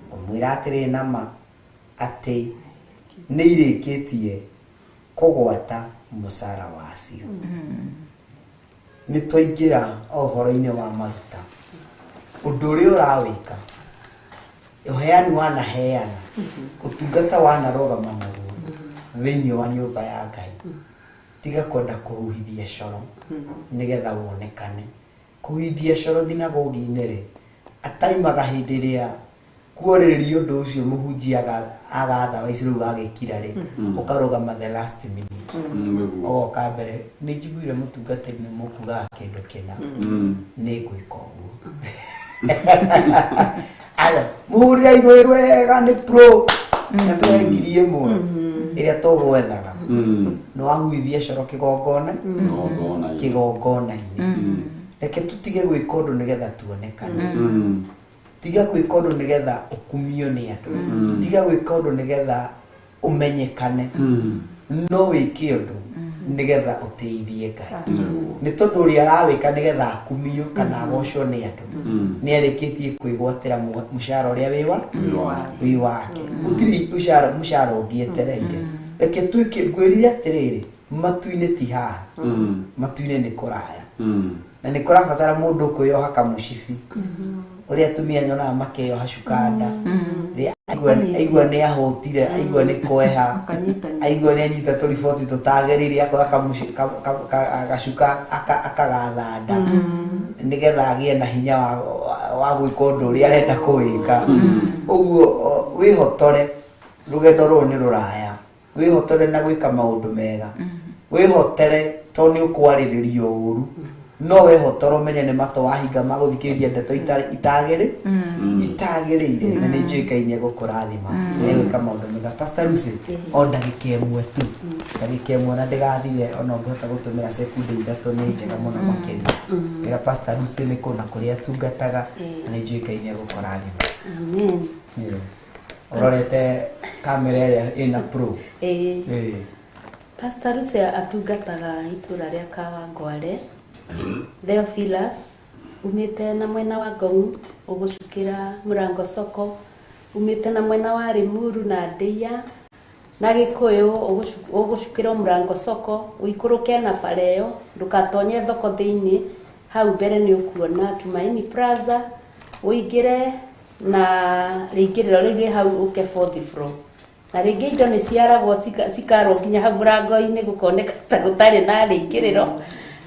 Ngũmwĩra atĩrĩ nama atĩ nĩ irĩkĩtie kũgwata mũcara wacio. Nĩ twaingĩra o ũhoro-inĩ wa maruta, ũndũ ũrĩa ũrawĩka, ũheani wanaheana, ũtungata wanarũgama naguo thĩinĩ wa nyũmba ya Ngai, tiga kwenda kũhuhithia coro nĩgetha wonekane. Kũhuhithia coro thinagogi-inĩ rĩ, ataimaga hĩndĩ ĩrĩa kuorĩrĩria ũndũ ũcio mũhunjia agatha wa ici rĩu agĩkira rĩ, ũkarũgama the last minute ũgoka mbere, nĩ njiguire mũtungatĩri nĩ mũkugaga kĩndũ kĩna, nĩ ngwĩka ũguo. Aya, mũhũrĩre igũrũ wega nĩ pro na tũhe 1000 ĩrĩa tũgwethaga. Nĩ wahuithia coro kĩgongona kĩgongona-inĩ. Reke tũtige gwĩka ũndũ nĩgetha tuonekane. Tiga gwĩka ũndũ nĩgetha ũkumio nĩ andũ. Tiga gwĩka ũndũ nĩgetha ũmenyekane. No wĩke ũndũ nĩgetha ũteithie Ngai. Nĩ tondũ ũrĩa arawĩka nĩgetha akumio kana agocwo nĩ andũ nĩ arĩkĩtie kwĩgwatĩra mũcara ũrĩa wĩ wake. Gũtirĩ mũcara ũngĩ etereire. Reke twĩke, ngwĩrire atĩrĩrĩ, matu-inĩ ti haha, matu-inĩ nĩ kũraya na nĩ kũrabatara mũndũ kwĩyoha kamũcibi ũrĩa atumia nyonaga makeyoha cukanda. Aigua nĩ ahũtire, aigua nĩ kweha, aigua nĩ anyita tũriboti tũtagĩrĩire, akoya gacuka akagathanda nĩgetha agĩe na hinya wa gwĩka ũndũ ũrĩa arenda kũwĩka. Ũguo wĩhotore, rũgendo rũrũ nĩ rũraya, wĩhotore na gwĩka maũndũ mega, wĩhotere tondũ nĩ ũkwarĩrĩrio ũru, no wehotore ũmenye nĩ matũ wahinga magũthikĩrĩria ndeto itagĩrĩire, na nĩ njũĩ Ngai nĩ egũkũrathima nĩ gwĩka maũndũ mega. Pastor Lucy, o ndagĩka ĩmwe tu, ndagĩka ĩmwe na ndĩgathire, ona ũngĩhota gũtũmĩra sekunde 3 nĩ njega mũno makĩria. Ĩra Pastor Lucy nĩ kũ na kũrĩa atungataga, na nĩ njũĩ Ngai nĩ egũkũrathima. Amen. Ũrorete kamera ĩrĩa ĩna pro. Pastor Lucy atungataga itũra rĩa Kawangware. Theophilus umĩte na mwena wa Ngong ũgũcukĩra Mũrango soko, umĩte na mwena wa Limuru na Ndeia na Gĩkũyũ ũgũcukĩra Mũrango soko, ũikũrũke na bara ĩyo, ndũgatonye thoko thĩinĩ, hau mbere nĩ ũkuona Tumaini Plaza, ũingĩre na rĩingĩrĩro rĩu rĩ hau ũke fourth floor. Na rĩngĩ indo nĩ ciaragwo cikarwo nginya hau mũrango-inĩ gũkoneka ta gũtarĩ na rĩingĩrĩro,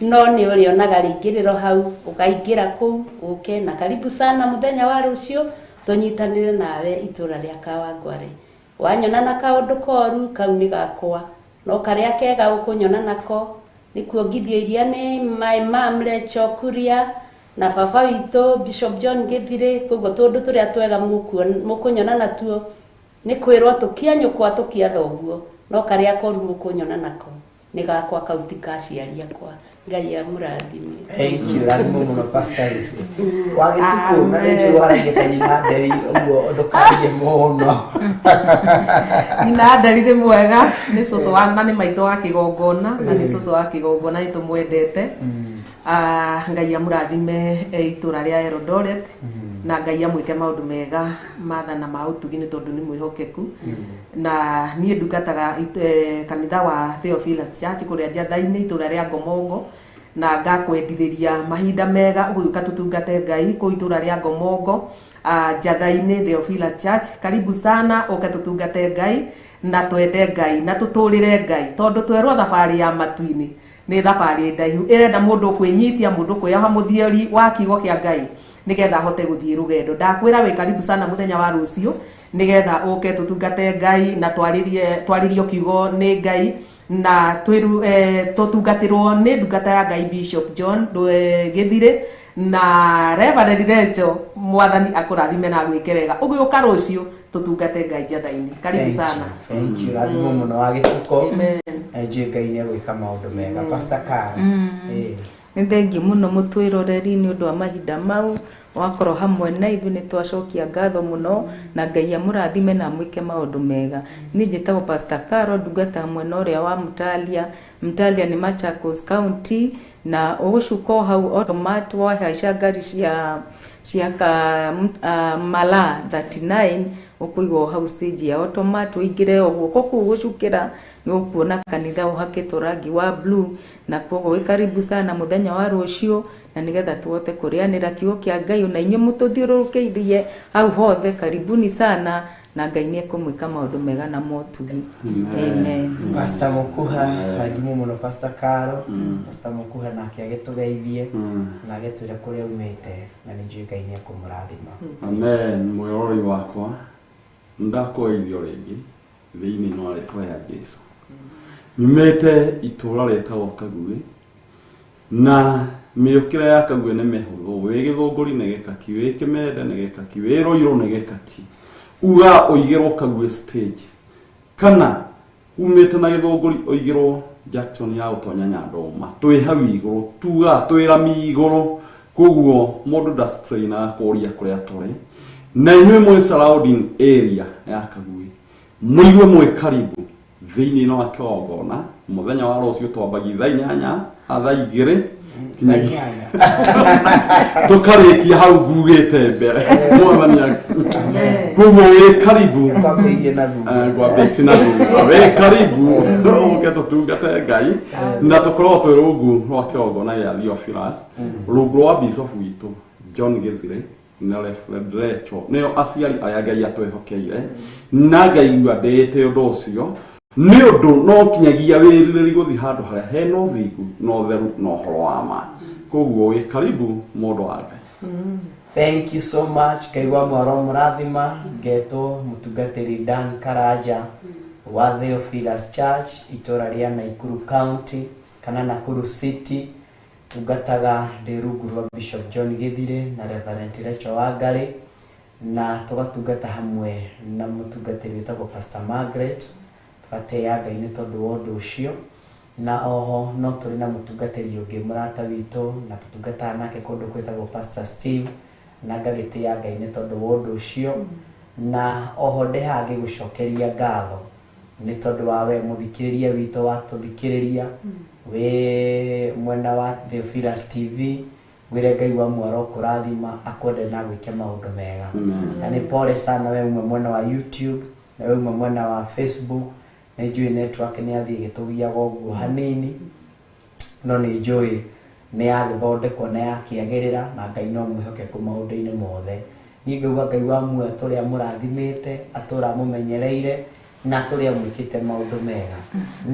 no nĩ ũrĩonaga rĩingĩrĩro hau, ũkaingĩra kũu ũke. Na karibu sana mũthenya wa rũciũ tũnyitanĩre nawe itũra rĩa Kawangware. Wanyona na kaũndũ koru kau nĩ gakwa, no karĩa kega ũkũnyona nako nĩ kuongithio iria nĩ my mum Rachel Kuria na baba witũ Bishop John Githire. Koguo tũndũ tũrĩa twega mũkũnyona natuo nĩ kwĩrwo tũkia nyũkwa tũkia thoguo, no karĩa koru mũkũnyona nako Nĩ gakwa kau ti ka aciari akwa. Ngai amũrathime. Thank you, rathimo mũno Pastor Lucy. Wa gĩtukũ na nĩ njũĩ waragia ta nyina nderi ũguo ndũkarie mũno. Nyina nderi nĩ mwega, nĩ cũcũ wa na nĩ maitũ wa kĩgongona, na nĩ cũcũ wa kĩgongona nĩ tũmwendete. Ngai amũrathime e itũra rĩa Eldoret, na Ngai amwĩke maũndũ mega mathana ma ũtugi nĩ tondũ nĩ mwĩhokeku. Na niĩ ndungataga kanitha wa Theophilus Church kũrĩa Njatha-inĩ itũra rĩa Ngomongo, na ngakwendithĩria mahinda mega ũgĩũka tũtungate Ngai kũu itũra rĩa Ngomongo, Njatha-inĩ Theophilus Church. Karibu sana ũke tũtungate Ngai na twende Ngai na tũtũrĩre Ngai, tondũ twerwo thabarĩ ya matu-inĩ nĩ thabarĩ ndaihu ĩrenda mũndũ kwĩnyitia, mũndũ kwĩyoha mũthiori wa kiugo kĩa Ngai nĩgetha ahote gũthiĩ rũgendo. Ndakwĩra wĩ karibu sana mũthenya wa rũciũ nĩgetha ũke tũtungate Ngai na twarĩrio kiugo nĩ Ngai na tũtungatĩrwo nĩ ndungata ya Ngai Bishop John Gĩthirĩ na Reverend Rachel. Mwathani akũrathime na agwĩke wega ũgĩũka rũciũ tũtungate Ngai Njatha-inĩ. Karibu sana. Thank you, rathimo mũno wa gĩtukũ. Amen. Na njũĩ Ngai nĩ egwĩka maũndũ mega. Pastor Carl. Nĩ thengiũ mũno mũtwĩroreri nĩ ũndũ wa mahinda mau wakorwo hamwe na ithuĩ, nĩ twacokia ngatho mũno na Ngai amũrathime na amwĩke maũndũ mega. Niĩ njĩtagwo Pastor Carol, ndungata mwena ũrĩa wa Mtalia. Mtalia nĩ Machakos County, na ũgũcuka o hau automat wahaica ngari cia ka Mala 39 ũkũigwo hau stage ya automat, ũingĩre o guoko kũu gũcukĩra nĩ ũkuona kanitha ũhakĩtwo rangi wa blue, na koguo wĩ karibu sana mũthenya wa rũciũ na nĩgetha tũhote kũrĩanĩra kiugo kĩa Ngai na inyuĩ mũtũthiũrũrũkĩirie hau hothe. Karibuni sana na Ngai nĩ ekũmwĩka maũndũ mega na motugi. Amen. Pastor Mukuha, rathimo mũno Pastor Carol. Pastor Mukuha nake agĩtũgeithie na agĩtwĩre kũrĩa aumĩte, na nĩ njũĩ Ngai nĩ ekũmũrathima. Amen. Mwĩroreri wakwa, ndakũgeithio rĩngĩ thĩinĩ wa rĩtwa rĩa Jesu. Nyumĩte itũra rĩtagwo Kaguĩ, na mĩũkĩre ya Kaguĩ nĩ mĩhũthũ. Wĩ Gĩthũngũri nĩ gĩkaki, wĩ Kĩmende nĩ gĩkaki, wĩ Rũirũ nĩ gĩkaki. Uga ũigĩrwo Kaguĩ stage, kana umĩte na Gĩthũngũri ũigĩrwo junction ya gũtonya Nyandũma, twĩ hau igũrũ, tugaga twĩ rami igũrũ, koguo mũndũ ndastrainaga kũria kũrĩa tũrĩ. Na inyuĩ mwĩ surrounding area ya Kaguĩ, mũigue mwĩ karibu thĩinĩ wa kĩgongona mũthenya wa rũciũ. Twambagia thaa 8, thaa 2 kinyagia tũkarĩkia hau ngugĩte mbere mwathani. Koguo wĩ karibu. Twambĩrĩirie na thutha. Ngwambĩtie na thutha. Wĩ karibu ũke tũtungate Ngai, na tũkorwo twĩ rungu rwa kĩgongona gĩa Theophilus, rungu rwa bishop witũ John Gĩthirĩ na Reverend Rachel, nĩo aciari arĩa Ngai atwĩhokeire, na ngaigua ndĩĩte ũndũ ũcio nĩ ũndũ no kinyagia wĩrirĩri gũthiĩ handũ harĩa hena ũthingu na ũtheru na ũhoro wa ma. Koguo wĩ karibu, mũndũ wa Ngai. Thank you so much. Ngai wa mwaro mũrathima. Ngetwo mũtungatĩri Dan Karanja wa Theophilus Church itũra rĩa Nakuru County kana Nakuru City. Tungataga ndĩ rungu rwa Bishop John Gĩthirĩ na Reverend Rachel Wangari, na tũgatungata hamwe na mũtungatĩri wĩtagwo Pastor Margaret. Tũgatĩĩa Ngai nĩ tondũ wa ũndũ ũcio, na oho no tũrĩ na mũtungatĩri ũngĩ mũrata witũ na tũtungataga nake kũndũ kwĩtagwo Pastor Steve, na ngagĩtĩĩa Ngai nĩ tondũ wa ũndũ ũcio. Na oho ndĩ haha ngĩgũcokeria ngatho nĩ tondũ wa we mũthikĩrĩria witũ watũthikĩrĩria wĩ mwena wa Theophilus TV. Ngwĩre Ngai wa mwaro kũrathima, akwende na gwĩke maũndũ mega. Na nĩ pole sana we umwe mwena wa YouTube na we umwe mwena wa Facebook, nĩ njũĩ network nĩ yathiĩ ĩgĩtũgiaga ũguo hanini, no nĩ njũĩ nĩ yagĩthondekwo na yakĩagĩrĩra, na Ngai no mwĩhokeku maũndũ-inĩ mothe. Niĩ ngauga Ngai wa muoyo tũrĩa mũrathimĩte, atũra mũmenyereire na tũrĩa mwĩkĩte maũndũ mega,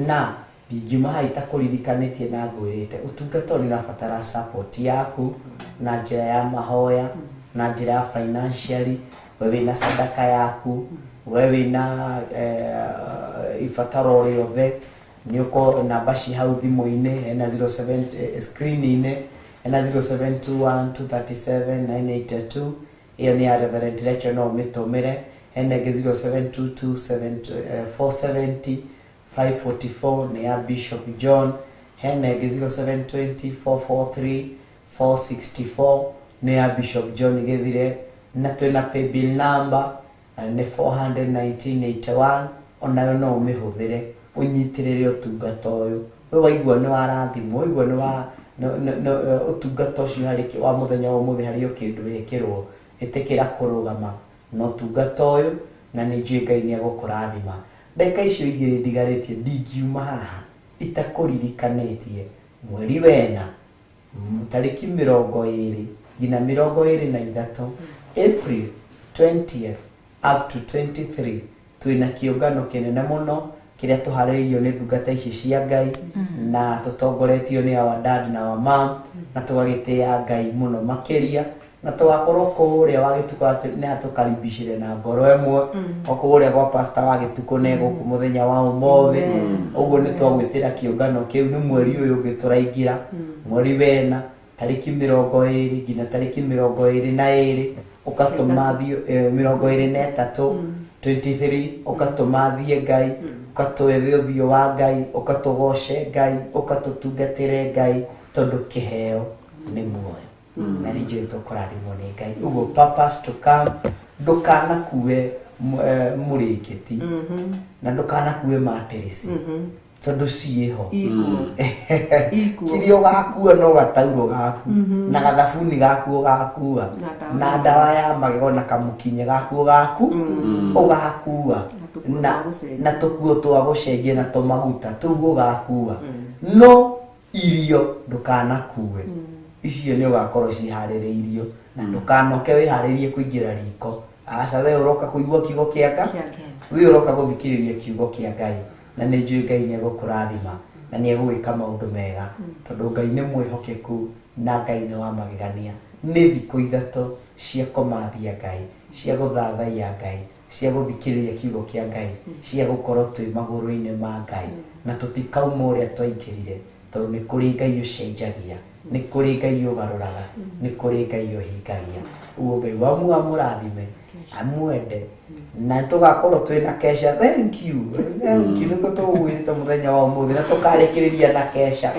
na ndingiuma haha itakũririkanĩtie na ngwĩrĩte ũtungata ũyũ nĩ ũrabatara support yaku na njĩra ya mahoya, na njĩra ya financially. We wĩna sadaka yaku, we wĩna ibataro rĩothe, nĩ ũkorwo namba ci hau thimũ-inĩ, hena 07 screen-inĩ, hena 0721 237 982. Ĩyo nĩ ya Reverend Rachel, no ũmĩtũmĩre. Hena ĩngĩ 0722 470 544 nĩ ya Bishop John. Hena ĩngĩ 0720 443 464 nĩ ya Bishop John Gĩthire. Na twĩna paybill number nĩ 41981, onayo no ũmĩhũthĩre ũnyitĩrĩre ũtungata ũyũ. We waigua nĩ warathimwo, waigua nĩ wa ũtungata ũcio harĩ wa mũthenya wa ũmũthĩ harĩ o kĩndũ wĩkĩrwo, ĩtĩkĩra kũrũgama na ũtungata ũyũ, na nĩ njũĩ Ngai nĩ egũkũrathima. Ndagĩka icio igĩrĩ ndigarĩtie ndingiuma haha itakũririkanĩtie mweri wena tarĩki 20 nginya 23, April 20th up to 23, twĩna kĩũngano kĩnene mũno kĩrĩa tũharĩrĩirio nĩ ndungata ici cia Ngai na tũtongoretio nĩ our dad na our mom, na tũgagĩtĩĩa Ngai mũno makĩria, na tũgakorwo kũrĩa wa Gĩtukũ nĩ atũkaribicire na ngoro ĩmwe, o kũrĩa gwa pastor wa Gĩtukũ nĩ gũkũ mũthenya wa ũmũthĩ. Ũguo nĩ twagwĩtĩra kĩũngano kĩu nĩ mweri ũyũ ũngĩ tũraingĩra, mweri wena tarĩki 20 nginya tarĩki 22, ũkatũma 23, 23, ũkatũma thiĩ Ngai, ũkatwethe ũthiũ wa Ngai, ũkatũgoce Ngai, ũkatũtungatĩre Ngai, tondũ kĩheo nĩ muoyo. Na nĩ njũĩ tũkũrathimwo nĩ Ngai. Ũguo purpose to come, ndũkanakue mũrĩngĩti na ndũkanakue matirisi, tondũ ciĩho. Kĩrĩa ũgakua no gatauro gaku na gathabuni gaku ũgakua na ndawa ya magego na kamũkinye gaku ũgakua na tũkuo twa gũcenjia na tũmaguta tũu ũgakua, no irio ndũkanakue. Icio nĩ ũgakorwo ciharĩrĩirio, na ndũkanoke wĩharĩrie kũingĩra riko. Aca, we ũroka kũigua kiugo kĩa Ngai, we ũroka gũthikĩrĩria kiugo kĩa Ngai, na nĩ njũĩ Ngai nĩ egũkũrathima na nĩ egũgwĩka maũndũ mega, tondũ Ngai nĩ mwĩhokeku na Ngai nĩ wa magegania. Nĩ thikũ ithatũ cia kũmathia Ngai, cia gũthathaiya Ngai, cia gũthikĩrĩria kiugo kĩa Ngai, cia gũkorwo twĩ magũrũ-inĩ ma Ngai, na tũtikauma ũrĩa twaingĩrire, tondũ nĩ kũrĩ Ngai ũcenjagia, nĩ kũrĩ Ngai ũgarũraga, nĩ kũrĩ Ngai ũhingagia. Ũguo Ngai wa amũrathime, amwende, na tũgakorwo twĩna kesha. Thank you, thank you, nĩguo tũgũgwĩtĩte mũthenya wa ũmũthĩ, na tũkarĩkĩrĩria na kesha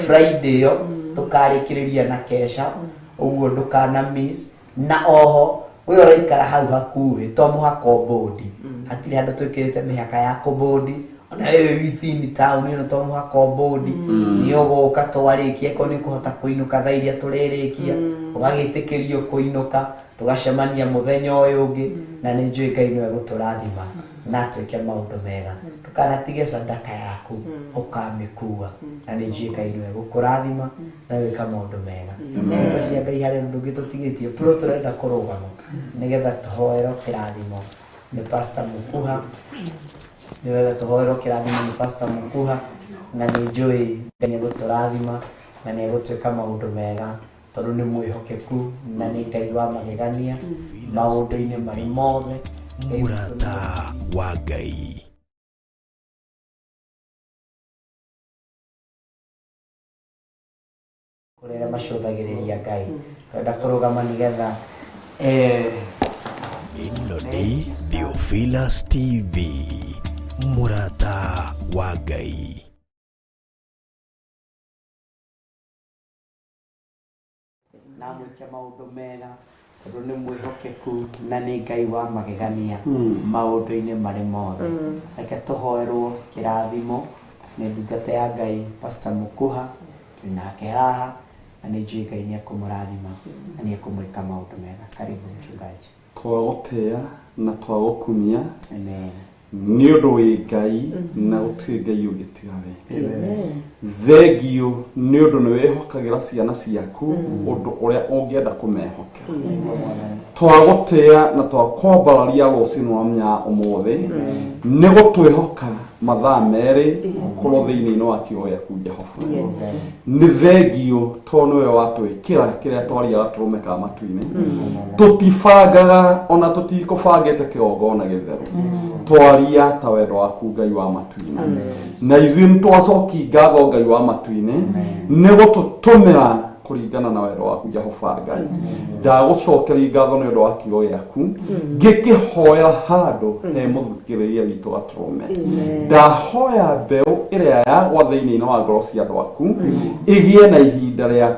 Friday ĩyo, tũkarĩkĩrĩria na kesha. Ũguo ndũkana miss. Na oho we ũraikara hau hakuhĩ, to mũhaka ũbũndi, hatirĩ handũ twĩkĩrĩte mĩhaka ya kũbũndi, ona wewe within town ĩno to mũhaka ũbũndi, nĩ ũgũka twarĩkia, ko nĩ ũkũhota kũinũka thaa iria tũrĩrĩkia, ũgagĩtĩkĩrio kũinũka, tũgacemania mũthenya ũyũ ũngĩ, na nĩ njũĩ Ngai nĩwe gũtũrathima na twĩke maũndũ mega. Ndũkanatige sadaka yaku ũkamĩkua, na nĩ njũĩ Ngai nĩwe gũkũrathima na gwĩka maũndũ mega. Ndeto cia Ngai harĩ ũndũ ũngĩ tũtigĩtie pro tũrenda kũrũgama nĩgetha tũhoerwo kĩrathimo nĩ Pastor Mukuha, nĩgetha tũhoerwo kĩrathimo nĩ Pastor Mukuha, na nĩ njũĩ Ngai nĩ egũtũrathima na nĩ egũtwĩka maũndũ mega, tondũ nĩ mwĩhokeku na nĩ Ngai wa magegania maũndũ-inĩ marĩ mothe. Mũrata wa Ngai. Kũrĩ arĩa macũthagĩrĩria Ngai, twenda kũrũgama nĩgetha Ĩno nĩ Theophilus TV, Mũrata wa Ngai. Na mwĩke maũndũ mega, tondũ nĩ mwĩhokeku na nĩ Ngai wa magegania maũndũ-inĩ marĩ mothe. Reke tũhoerwo kĩrathimo nĩ ndungata ya Ngai Pastor Mukuha, twĩ nake haha, na nĩ njũĩ Ngai nĩ ekũmũrathima na nĩ ekũmwĩka maũndũ mega. Karibu mchungaji. Twagũtĩĩa na twagũkumia Amen. nĩ ũndũ wĩ Ngai na gũtirĩ Ngai ũngĩ tiga we. Thengiũ nĩ ũndũ nĩ wĩhokagĩra ciana ciaku ũndũ ũrĩa ũngĩenda kũmehokera. Twagũtĩĩa na twakwambararia rũcinĩ rwa mũthenya wa ũmũthĩ nĩ gũtwĩhoka mathaa merĩ gũkorwo thĩinĩ wa kiugo gĩaku Jehova. Nĩ thengiũ tondũ nĩwe watwĩkĩra kĩrĩa twaria gatũrũme ka matu-inĩ. Tũtibangaga ona tũtikũbangĩte kĩgongona gĩtheru, twaria ta wendo waku Ngai wa matu-inĩ, na ithuĩ nĩ twacoki ngatho Ngai wa matu-inĩ nĩ gũtũtũmĩra Kũringana na wendo waku Jehova Ngai, ndagũcokeria ngatho nĩ ũndũ wa kiugo gĩaku, ngĩkĩhoera handũ he mũthikĩrĩria witũ gatũrũme. Ndahoya mbeũ ĩrĩa yagwa thĩinĩ wa ngoro cia andũ aku ĩgĩe na ihinda rĩa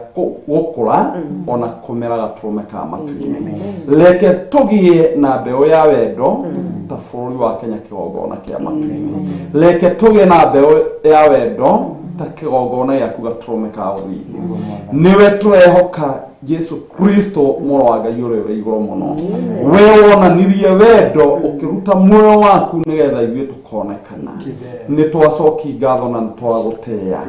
gũkũra ona kũmera gatũrũme ka matu-inĩ. Reke tũgĩe na mbeũ ya wendo ta bũrũri wa Kenya kĩgongona kĩa matu-inĩ. Reke tũgĩe na mbeũ ya wendo ta kĩgongona gĩaku gatũrũme ka ũthingu. Nĩwe tũrehoka Jesu Kristo mũrũ wa Ngai ũrĩa ũrĩ igũrũ mũno. We wonanirie wendo ũkĩruta muoyo waku nĩgetha ithuĩ tũkonekana. Nĩ twacoki ngatho na nĩ twagũtĩĩa.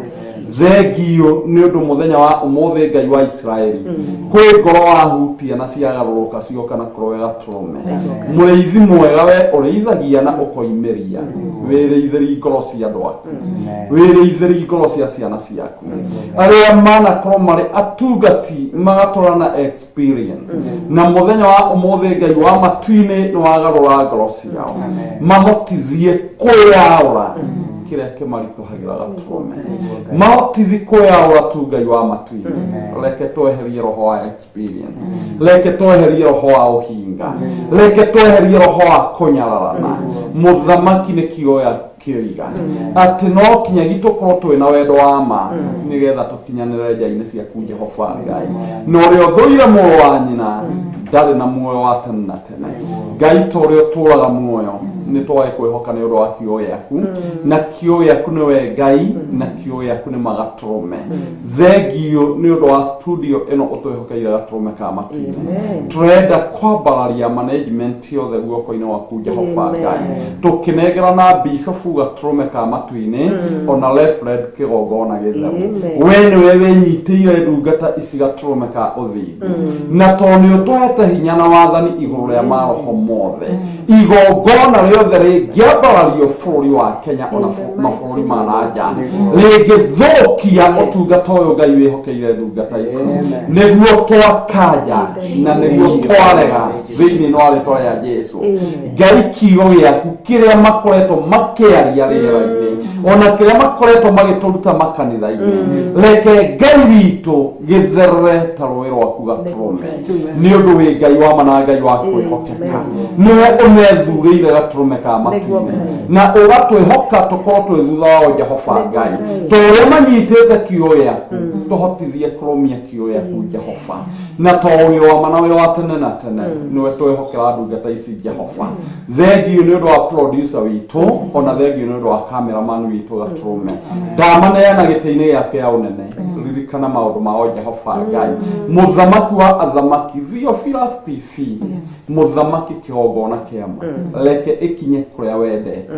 Thengiũ nĩ ũndũ mũthenya wa ũmũthĩ Ngai wa Isiraeli kwĩ ngoro wahutia na ciagarũrũka cioka na kũrĩ we gatũrũme. Mũrĩithi mwega we ũrĩithagia na ũkoimĩria, wĩrĩithĩri ngoro cia andũ aku, wĩrĩithĩri ngoro cia ciana ciaku, arĩa manakorwo marĩ atungati magatũra na experience, na mũthenya wa ũmũthĩ Ngai wa matu-inĩ nĩ wagarũra ngoro ciao, mahotithie kwĩyaũra kĩrĩa kĩmaritũhagĩra gatũrũme, mahotithie kwĩyaũra tu Ngai wa matu-inĩ. Reke tweherie roho wa experience, reke tweherie roho wa ũhinga, reke tweherie roho wa kũnyararana. Mũthamaki nĩ kiugo gĩaku kĩoiga atĩ no kinyagia tũkorwo twĩna wendo wa ma nĩgetha tũkinyanĩre nja-inĩ ciaku Jehova Ngai. Na ũrĩa ũthũire mũrũ wa nyina ndarĩ na muoyo wa tene na tene. Ngai ta ũrĩa ũtũũraga muoyo, nĩ twage kwĩhoka nĩ ũndũ wa kiugo gĩaku, na kiugo gĩaku nĩwe Ngai, na kiugo gĩaku nĩ magatũrũme. Thengiũ nĩ ũndũ wa studio ĩno ũtwĩhokeire gatũrũme ka matu-inĩ. Tũrenda kwambararia management yothe guoko-inĩ gwaku Jehova Ngai, tũkĩnengerana bishofu gatũrũme ka matu-inĩ ona reverend kĩgongona gĩtheru. We nĩwe wĩnyitĩire ndungata ici gatũrũme ka ũthingu, na tondũ nĩ ũtũhete hinya na wathani igũrũ rĩa maroho mothe, igongona rĩothe rĩngĩambarario bũrũri wa Kenya ona mabũrũri ma na nja rĩngĩthũkia ũtungata ũyũ Ngai wĩhokeire ndungata ici, nĩguo twakanja na nĩguo twarega thĩinĩ wa rĩtwa rĩa Jesu. Ngai, kiugo gĩaku kĩrĩa makoretwo makĩaria rĩera-inĩ ona kĩrĩa makoretwo magĩtũruta makanitha-inĩ, reke Ngai witũ gĩtherere ta rũĩ rwaku gatũrũme, nĩ ũndũ wĩ Ngai wa ma na Ngai wa kwĩhokeka. Nĩwe ũmethurĩire gatũrũme ka matu-inĩ na ũgatwĩhoka tũkorwo twĩ thutha wao Jehova Ngai. To ũrĩa manyitĩte kiugo gĩaku, tũhotithie kũrũmia kiugo gĩaku Jehova, na to wĩ wa ma na wĩ wa tene na tene nĩwe twehokera ndungata ici Jehova. Thengiũ nĩ ũndũ wa producer witũ, ona thengiũ nĩ ũndũ wa cameraman witũ gatũrũme. Ndamaneana gĩtĩ-inĩ gĩake ya ũnene, ririkana maũndũ mao Jehova Ngai. Mũthamaki wa athamaki, Theophilus TV, mũthamaki kĩgongona kĩama, reke ĩkinye kũrĩa wendete,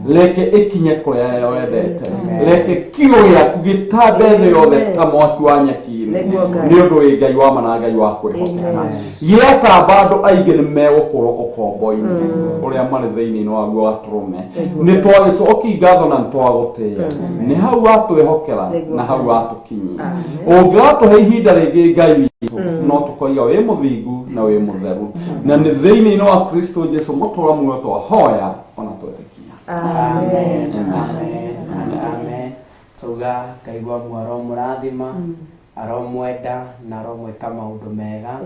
reke ĩkinye kũrĩa wendete, reke kiugo gĩaku gĩtambe thĩ yothe ta mwaki wa nyeki-inĩ, nĩ ũndũ wĩ Ngai wa ma na Ngai wa kwĩhokeka. Gĩatamba andũ aingĩ nĩ megũkũrwo ũkombo-inĩ ũrĩa marĩ thĩinĩ waguo gatũrũme. Nĩ twagĩcoki ngatho na nĩ twagũtĩĩa nĩ hau watwĩhokera na hau watũkinyia. Ũngĩgatũhe ihinda rĩngĩ Ngai witũ, no tũkoiga wĩ mũthingu na wĩ mũtheru, na nĩ thĩinĩ wa Kristo Jesu mũtũra muoyo twahoya ona twetĩkia. Amen, amen, and amen. Tauga Ngai wa muoyo aromũrathima, aromwenda na aromwĩka maũndũ mega,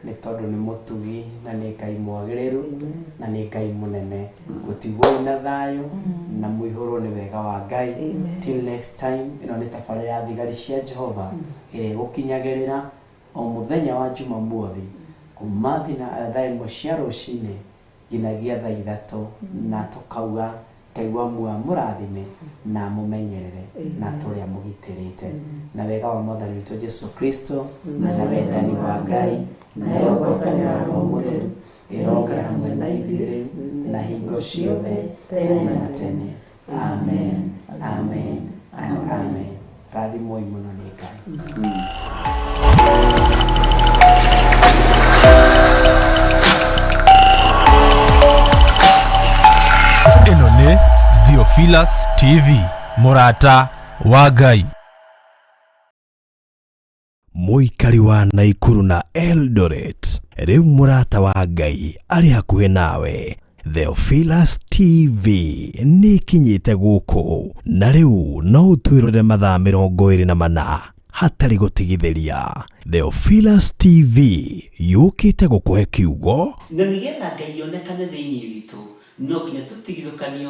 nĩ tondũ nĩ mũtugi na nĩ Ngai mwagĩrĩru na nĩ Ngai mũnene. Gũtigwo na thayũ na mũihũrwo nĩ wega wa Ngai. Till next time, ĩno nĩ tabarĩra ya Thigari cia Jehova ĩrĩa ĩgũkinyagĩrĩra o mũthenya wa Jumamothi kuma thaa 1 cia rũcinĩ nginyagia thaa 3, na tũkauga Ngai wa muoyo amũrathime na amũmenyerere na tũrĩa mũgitĩrĩte na wega wa Mwathani witũ Jesu Kristo na wendani wa Ngai nayo ngwatanĩro ya Roho Mũtheru ĩrongara hamwe na ithuĩ rĩu na hingo ciothe tene na tene. Amen, amen and amen. Rathimwoi mũno nĩ Ngai. Ĩno nĩ Theophilus TV, mũrata wa Ngai. Mũikari wa Naikuru na Eldoret, rĩu mũrata wa Ngai arĩ hakuhĩ nawe. Theophilus TV nĩ ĩkinyĩte gũkũ na rĩu no ũtwĩrorere mathaa 24. Hatarĩ gũtigithĩria, Theophilus TV yũkĩte gũkũhe kiugo Na nĩgetha Ngai onekane thĩinĩ witũ, no nginya tũtigithũkanio.